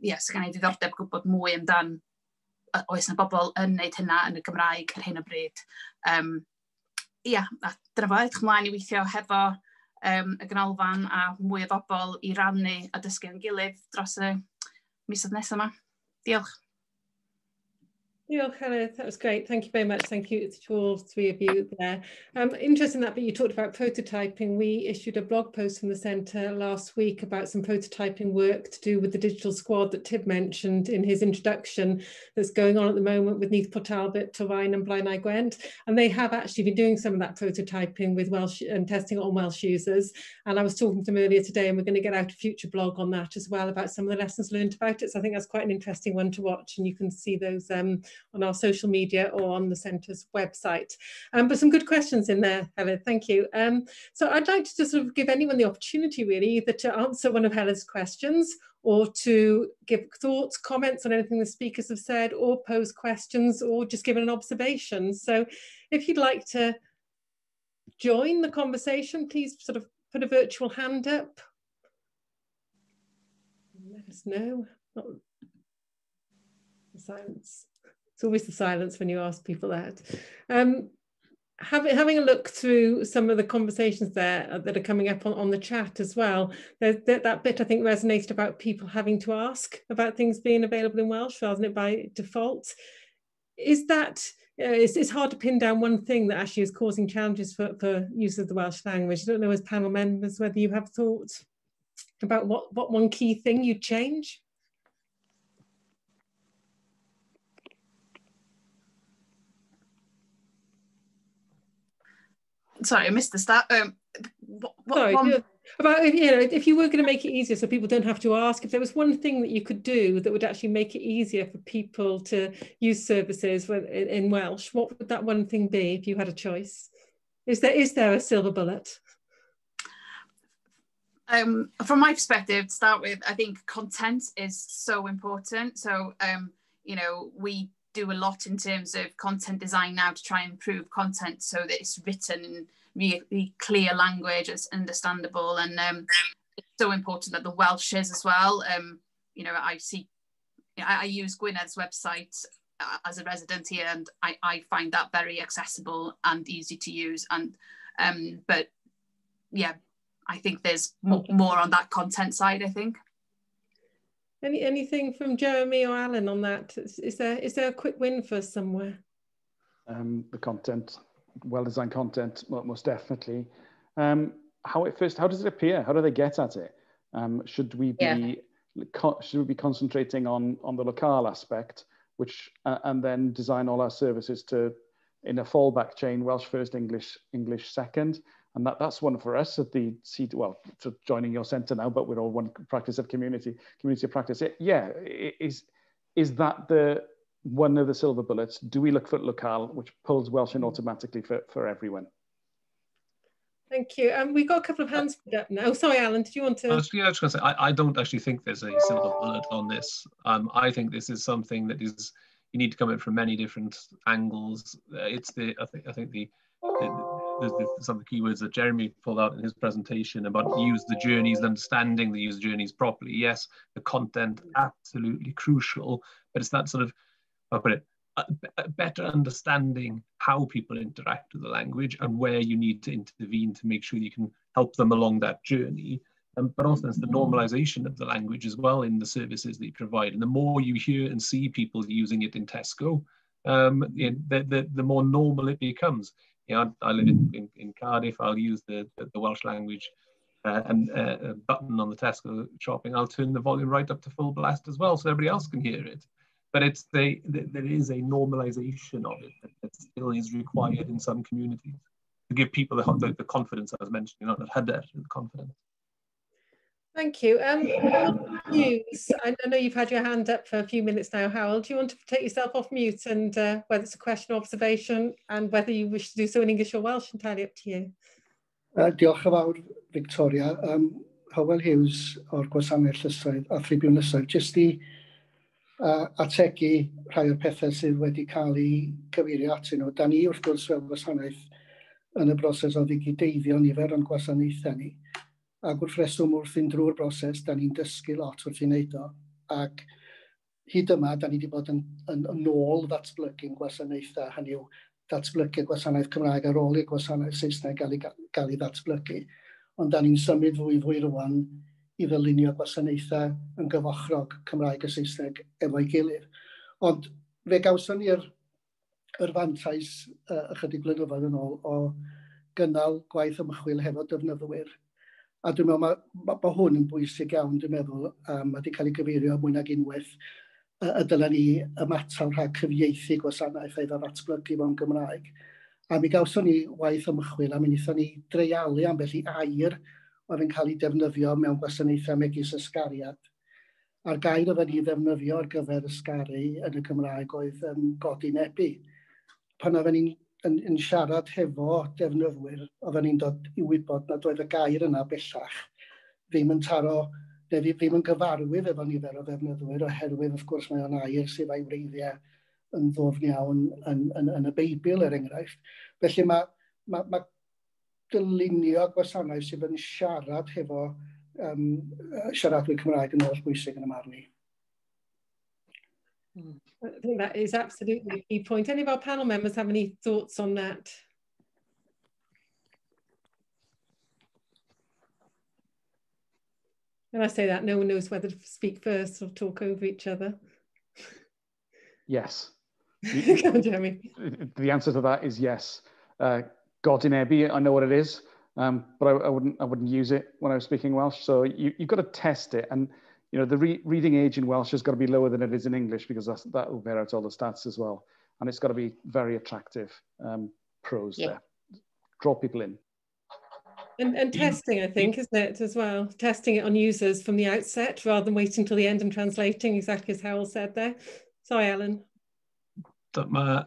yeah, so gen i ddiddordeb gwybod mwy amdan oes yna bobl yn wneud hynna yn y Gymraeg ar hyn o bryd. Ia, a dyna fo, edrych ymlaen i weithio hefo y ganolfan a mwy o bobl i rannu a dysgu yn gilydd dros y misoedd nesaf yma. Diolch. Diolch, Heledd. That was great. Thank you very much. Thank you to all three of you there. Interesting that bit you talked about prototyping. We issued a blog post from the centre last week about some prototyping work to do with the digital squad that Tib mentioned in his introduction that's going on at the moment with Neath Port Talbot, Torfaen and Blaenau Gwent. And they have actually been doing some of that prototyping with Welsh and testing it on Welsh users. And I was talking to them earlier today, and we're going to get out a future blog on that as well about some of the lessons learned about it. So I think that's quite an interesting one to watch, and you can see those on our social media or on the centre's website. But some good questions in there, Heledd, thank you. So I'd like to just sort of give anyone the opportunity really either to answer one of Heledd's questions or to give thoughts, comments on anything the speakers have said, or pose questions, or just give an observation. So if you'd like to join the conversation, please sort of put a virtual hand up. Let us know. Not silence. It's always the silence when you ask people that. Having a look through some of the conversations there that are coming up on the chat as well, that bit I think resonated about people having to ask about things being available in Welsh rather than it by default. It's hard to pin down one thing that actually is causing challenges for use of the Welsh language. I don't know as panel members whether you have thoughts about what one key thing you'd change? Sorry, I missed the start. What, Sorry, one. About, you know, if you were going to make it easier so people don't have to ask, if there was one thing that you could do that would actually make it easier for people to use services in Welsh, what would that one thing be if you had a choice? Is there a silver bullet? From my perspective, to start with, I think content is so important. So, you know, we do a lot in terms of content design now to try and improve content so that it's written in really clear language, it's understandable, and it's so important that the Welsh is as well. You know, I use Gwynedd's website as a resident here, and I find that very accessible and easy to use. And but yeah, I think there's more on that content side, I think. Anything from Jeremy or Alan on that? Is there a quick win for us somewhere? The content, well-designed content, most definitely. How does it appear? How do they get at it? Should we be concentrating on the locale aspect, which and then design all our services to in a fallback chain, Welsh first, English second? And that's one for us at the C, well, to joining your centre now, but we're all one practice of community of practice. Is that the one of the silver bullets? Do we look for locale, which pulls Welsh in automatically for everyone? Thank you. We've got a couple of hands put up now. Oh, sorry, Alan, did you want to? I was going to say, I don't actually think there's a silver bullet on this. I think this is something that is, you need to come in from many different angles. It's the, I think some of the keywords that Jeremy pulled out in his presentation about use the journeys, understanding the user journeys properly. Yes, the content, absolutely crucial, but it's that sort of, I'll put it, a better understanding how people interact with the language and where you need to intervene to make sure you can help them along that journey. But also it's the normalization of the language as well in the services that you provide. And the more you hear and see people using it in Tesco, the more normal it becomes. You know, I live in Cardiff. I'll use the Welsh language and button on the Tesco shopping. I'll turn the volume right up to full blast as well, so everybody else can hear it. But it's there is a normalization of it that still is required in some communities to give people the confidence I was mentioning, you know, that hyder, the confidence. Thank you. Hughes, I know you've had your hand up for a few minutes now, Harold. Do you want to take yourself off mute and whether it's a question or observation and whether you wish to do so in English or Welsh, entirely up to you. Diolch yn fawr, Victoria. Hywel Hughes o'r Gwasanaeth Llysoedd a Thribiwn Lysoedd, jyst i ategu rhai o'r pethau sydd wedi cael eu cyfeirio atyn nhw. Da ni wrth gwrs fel gwasanaeth yn y broses o ddigideiddio nifer o'n gwasanaethau ni. Ac wrth reswm wrth fynd drwy'r broses, da ni'n dysgu lot wrth i wneud o. Ac hyd yma, da ni wedi bod yn ôl ddatblygu'n gwasanaethau, hynny yw datblygu gwasanaeth Cymraeg ar ôl i'r gwasanaeth Saesneg gael ei ddatblygu. Ond da ni'n symud fwy fwy rwan i ddylunio gwasanaethau yn gyfochrog Cymraeg a Saesneg efo'i gilydd. Ond fe gawson ni'r fantais ychydig blynyddoedd yn ôl o gynnal gwaith ymchwil hefo defnyddwyr. A dwi'n meddwl mae hwn yn bwysig iawn, dwi'n meddwl, mae wedi cael ei gyfeirio mwy nag unwaith, y dylen ni ymatal rhag cyfieithu gwasanaeth a'i ddatblygu mewn Gymraeg. A mi gawson ni waith ymchwil, a mi wnaethon ni dreialu ambell i air oedd yn cael ei defnyddio mewn gwasanaethau megis ysgariad. A'r gair oedden ni ddefnyddio ar gyfer ysgaru yn y Gymraeg oedd godinebu. Pan oedden ni'n yn siarad hefo defnyddwyr, oedden ni'n dod i wybod nad oedd y gair yna bellach ddim yn taro, neu ddim yn gyfarwydd efo nifer o ddefnyddwyr, oherwydd wrth gwrs mae o'n air sydd a'i wreiddiau yn ddwfn iawn yn y Beibl, er enghraifft. Felly mae dylunio gwasanaeth sydd yn siarad hefo siaradwyr Cymraeg yn holl bwysig yn y marn i. I think that is absolutely a key point. Any of our panel members have any thoughts on that? When I say that, no one knows whether to speak first or talk over each other. Yes. Go on, Jeremy. The answer to that is yes. Godinebu, I know what it is, but I wouldn't use it when I was speaking Welsh. So you've got to test it, and you know, the reading age in Welsh has got to be lower than it is in English, because that will bear out all the stats as well. And it's got to be very attractive prose there. Draw people in. And testing, I think, isn't it, as well? Testing it on users from the outset rather than waiting till the end and translating, exactly as Hywel said there. Sorry, Alan. Mae,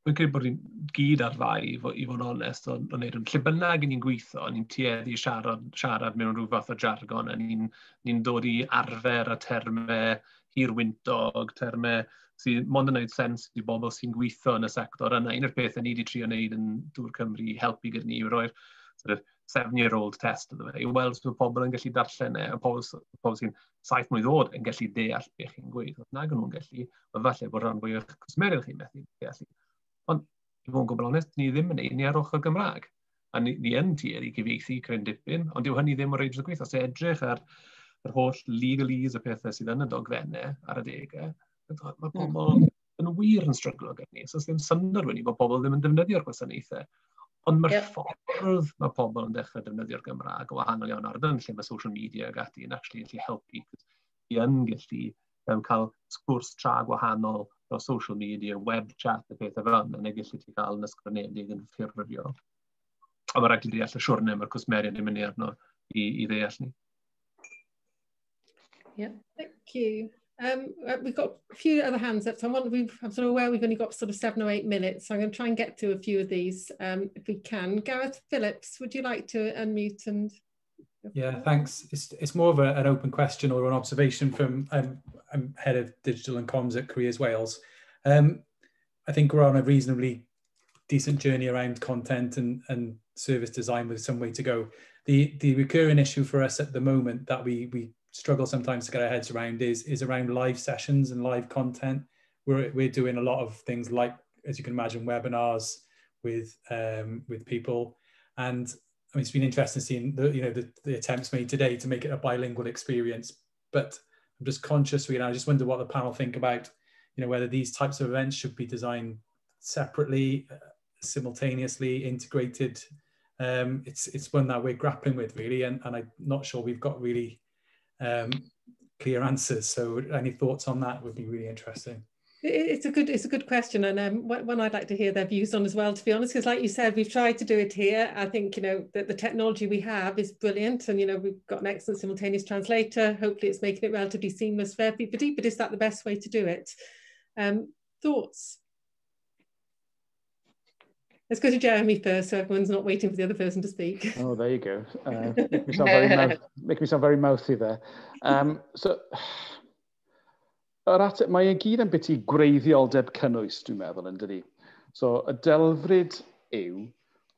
Wy'n credu bod ni'n gyd ar fai, i fod yn onest, o wneud hwn. Lle bynnag ni'n gweithio, ni'n tueddu siarad mewn rhyw fath o jargon, a ni dod i arfer a termau hirwyntog, termau sydd mond yn gwneud sens i bobl sy'n gweithio yn y sector yna. Un o'r pethau ni wedi trio wneud yn Dŵr Cymru i helpu gyda ni yw roi'r sort of 7-year-old test iddo fe, i weld sut mae pobl yn gallu darllen e, a pobl sy'n 7 mlwydd oed yn gallu deall beth chi'n gweud. Os nag nhw'n gallu, mae falle bod rhan fwy o'ch cwsmeriaid chi'n methu deall. Ond, i fod yn gwbl onest, ni ddim yn neud ni ar ochr Gymraeg. A ni yn tueddu i gyfieithu cryn dipyn, ond dyw hynny ddim o reidrwydd gweithio. Os edrych ar yr holl legalese y pethau sydd yn y dogfennau ar adegau, mae pobl yn wir yn stryglo gyda ni. So, ddim syndod wedi bod pobl ddim yn defnyddio'r gwasanaethau. Ond mae'r ffordd mae pobl yn dechrau defnyddio'r Gymraeg o wahanol iawn ar lle mae social media ag ati yn actually gallu helpu. I yn gallu cael sgwrs tra gwahanol dros social media, web chat a pethau fel yna, neu gallu ti cael yn ysgrifenedig yn ffurfiol. Ond mae rhaid i ddeall y siwrne mae'r cwsmeriaid yn mynd arno i ddeall ni. Yeah. Thank you. We've got a few other hands up. So I'm sort of aware we've only got sort of 7 or 8 minutes, so I'm going to try and get through a few of these if we can. Gareth Phillips, would you like to unmute and? Yeah, thanks. It's more of an open question or an observation from, I'm head of digital and comms at Careers Wales. I think we're on a reasonably decent journey around content and service design with some way to go. The recurring issue for us at the moment that we struggle sometimes to get our heads around is around live sessions and live content. We're doing a lot of things like, as you can imagine, webinars with people. And I mean, it's been interesting seeing the, you know, the attempts made today to make it a bilingual experience. But I'm just conscious, I just wonder what the panel think about, whether these types of events should be designed separately, simultaneously, integrated. It's one that we're grappling with really, and I'm not sure we've got really clear answers. So any thoughts on that would be really interesting. It's a good question, and one I'd like to hear their views on as well, to be honest, because like you said, we've tried to do it here. I think that the technology we have is brilliant, and we've got an excellent simultaneous translator. Hopefully, it's making it relatively seamless for everybody. But is that the best way to do it? Thoughts? Let's go to Jeremy first, so everyone's not waiting for the other person to speak. Oh, there you go. Make me sound very mouthy there. So, yr ateb, mae e gyd yn beth i gwreiddioldeb cynnwys, dwi'n meddwl, yn dydi. So, y delfryd yw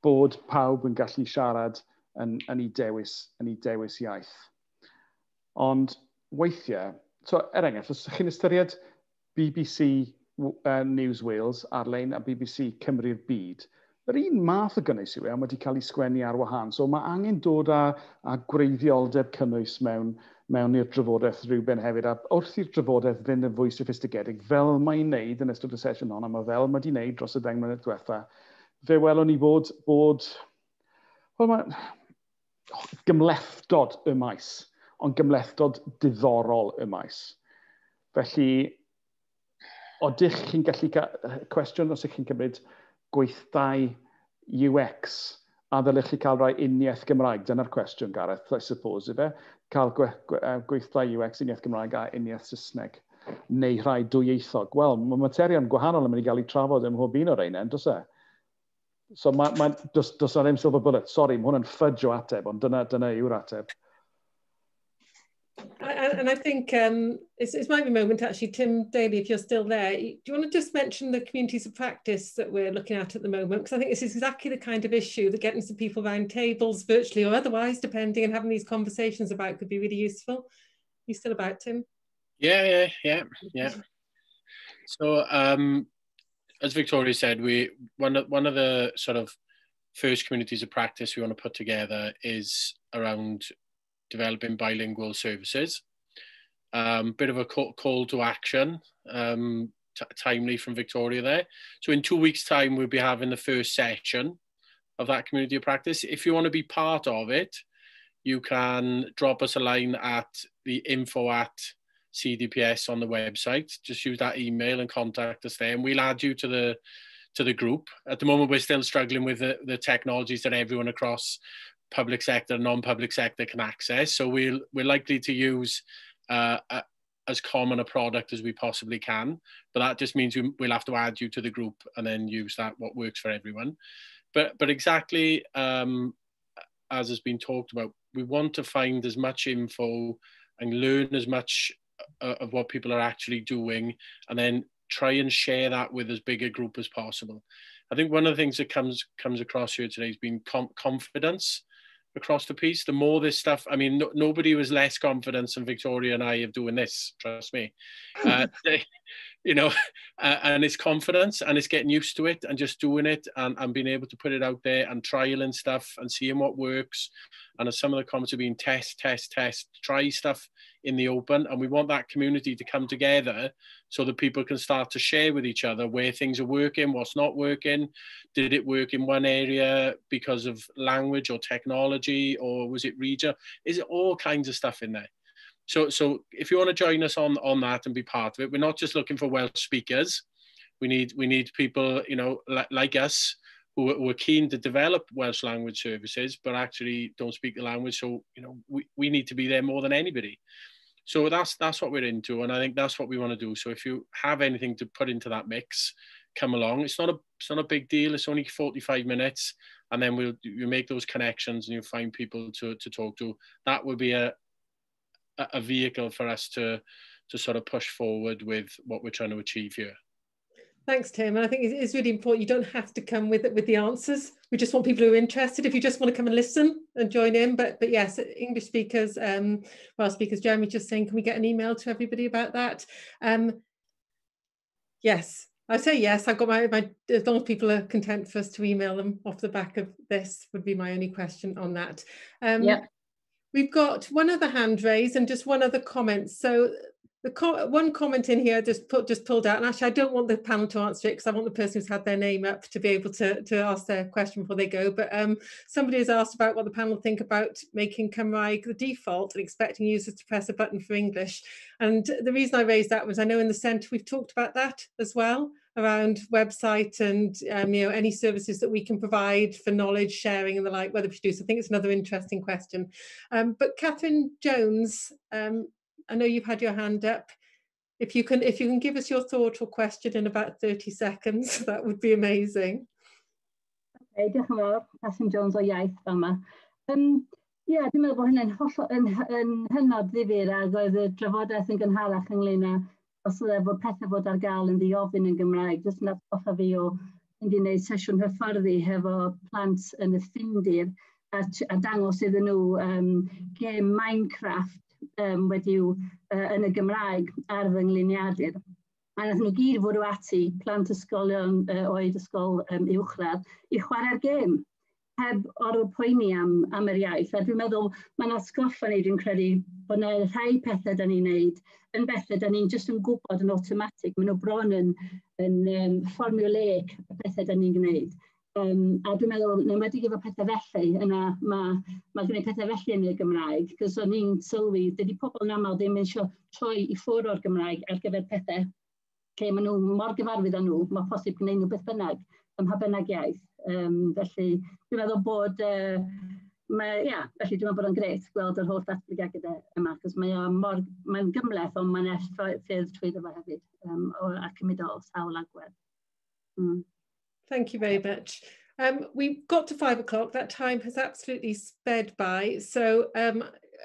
bod pawb yn gallu siarad yn ei dewis iaith. Ond weithiau, so, er enghraifft, os ydych chi'n ystyried BBC News Wales ar-lein a BBC Cymru'r Byd, yr un math o gynnwys yw e, ond wedi cael ei sgwennu ar wahân. So mae angen dod â gwreiddioldeb cynnwys mewn i'r drafodaeth rhywben hefyd. A wrth i'r drafodaeth fynd yn fwy soffistigedig, fel mae'n neud yn ystod y sesiwn hon, a mae fel mae wedi neud dros y 10 mlynedd diwetha, fe welwn ni bod wel, mae, gymhlethdod y maes, ond gymhlethdod diddorol y maes. Felly, odych chi'n gallu, cwestiwn os ydych chi'n cymryd gweithdai UX a ddylech chi cael rhai uniaith Gymraeg? Dyna'r cwestiwn, Gareth, I suppose, ife? Cael gweithdai UX uniaith Gymraeg a uniaith Saesneg neu rhai dwyieithog. Wel, mae materion gwahanol yn mynd i gael eu trafod ym mhob un o'r rheina, does e? So, does na ddim silver bullet. Sorry, mae hwn yn fudge o ateb, ond dyna yw'r ateb. And I think it might be a moment actually, Tim Daly, if you're still there, do you want to just mention the communities of practice that we're looking at the moment? Because I think this is exactly the kind of issue that getting some people round tables, virtually or otherwise, depending, and having these conversations about could be really useful. You still about, Tim? Yeah. So, as Victoria said, we one of the sort of first communities of practice we want to put together is around developing bilingual services. Bit of a call to action, timely from Victoria there. So in 2 weeks' time, we'll be having the first session of that community of practice. If you want to be part of it, you can drop us a line at the info@CDPS on the website. Just use that email and contact us there, and we'll add you to the to the group. At the moment, we're still struggling with the technologies that everyone across public sector and non-public sector can access. So we're likely to use as common a product as we possibly can. But that just means we'll have to add you to the group and then use that, what works for everyone. But exactly as has been talked about, we want to find as much info and learn as much of what people are actually doing, and then try and share that with as big a group as possible. I think one of the things that comes across here today has been confidence across the piece. The more this stuff, I mean, no, nobody was less confident than Victoria and I of doing this, trust me. You know, and it's confidence and it's getting used to it and just doing it and being able to put it out there and trialing stuff and seeing what works. And as some of the comments have been, test, test, test, try stuff in the open. And we want that community to come together so that people can start to share with each other where things are working, what's not working. Did it work in one area because of language or technology, or was it regional? Is it all kinds of stuff in there? So if you want to join us on that and be part of it, we're not just looking for Welsh speakers. We need people, you know, like us who are keen to develop Welsh language services, but actually don't speak the language. So, you know, we need to be there more than anybody. So that's what we're into, and I think that's what we want to do. So if you have anything to put into that mix, come along. It's not a big deal. It's only 45 minutes, and then you make those connections and you'll find people to talk to. That would be a vehicle for us to sort of push forward with what we're trying to achieve here. Thanks, Tim. And I think it's really important. You don't have to come with the answers. We just want people who are interested. If you just want to come and listen and join in, but yes, English speakers, Welsh speakers. Jeremy just saying, can we get an email to everybody about that? Yes, I say yes. I've got my, as long as people are content for us to email them off the back of this would be my only question on that. Yeah. We've got one other hand raised and just one other comment. So the one comment in here just pulled out, and actually I don't want the panel to answer it because I want the person who's had their name up to be able to ask their question before they go. But somebody has asked about what the panel think about making Cymraeg the default and expecting users to press a button for English. And the reason I raised that was I know in the centre we've talked about that as well, around website and you know, any services that we can provide for knowledge sharing and the like, whether we should do. So I think it's another interesting question. But Catherine Jones, I know you've had your hand up. If you can give us your thought or question in about 30 seconds, that would be amazing. Okay, diolch yn fawr, Catherine Jones o Iaith fama. Ie, dwi'n meddwl bod hynny'n hollol yn hynod ddifyr, ac oedd y drafodaeth yn gynharach ynglyn â os oedd fod pethau fod ar gael yn ddiofyn yn Gymraeg. Jyst yn atgoffa fi o mynd i wneud sesiwn hyfforddi hefo plant yn y Ffindir a dangos iddyn nhw gêm Minecraft wedi'w yn y Gymraeg ar fy ngliniadur. A nath nhw gyd fwrw ati, plant ysgolion oed ysgol uwchradd, i chwarae'r gêm, heb orfod poeni am yr iaith. A dwi'n meddwl, mae'n atgoffa ni, dwi'n credu, bod yna rhai pethau da ni'n neud yn bethau da ni'n just yn gwybod yn automatic. Maen nhw bron yn formulaic y pethau da ni'n gwneud. A dwi'n meddwl, yn enwedig efo pethau felly, yna mae gwneud pethau felly yn y Gymraeg, cos o'n i'n sylwi, dydy pobl yn aml ddim eisiau troi i ffwrdd o'r Gymraeg ar gyfer pethau lle maen nhw mor gyfarwydd â nhw, mae posib gwneud nhw beth bynnag, ym mha bynnag iaith. Felly, dwi'n meddwl bod, felly dwi'n meddwl bod o'n grêt gweld yr holl datblygiadau yma, cos mae'n gymhleth, ond mae'n ffyrdd trwyddo fo hefyd, a cymryd o sawl agwedd. Thank you very much. We've got to 5 o'clock. That time has absolutely sped by. So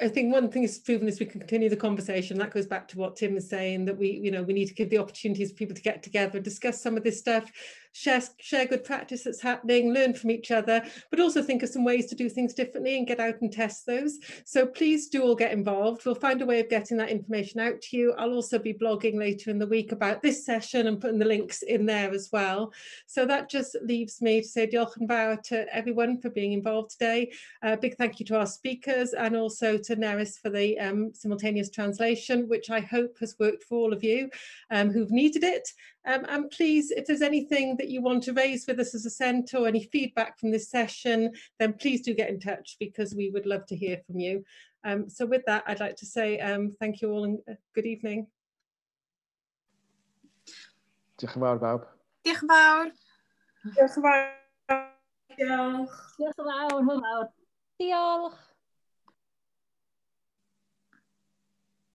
I think one thing is proven is we can continue the conversation. That goes back to what Tim was saying, that we need to give the opportunities for people to get together, discuss some of this stuff, share good practice that's happening, learn from each other, but also think of some ways to do things differently and get out and test those. So please do all get involved. We'll find a way of getting that information out to you. I'll also be blogging later in the week about this session and putting the links in there as well. So that just leaves me to say diolch yn fawr to everyone for being involved today. A big thank you to our speakers and also to Nerys for the simultaneous translation, which I hope has worked for all of you who've needed it. And please, if there's anything that you want to raise with us as a centre or any feedback from this session, then please do get in touch because we would love to hear from you. So with that, I'd like to say thank you all and good evening. Diolch yn fawr, bawb. Diolch yn fawr. Diolch yn fawr. Diolch. Diolch yn fawr, hwyl fawr. Diolch.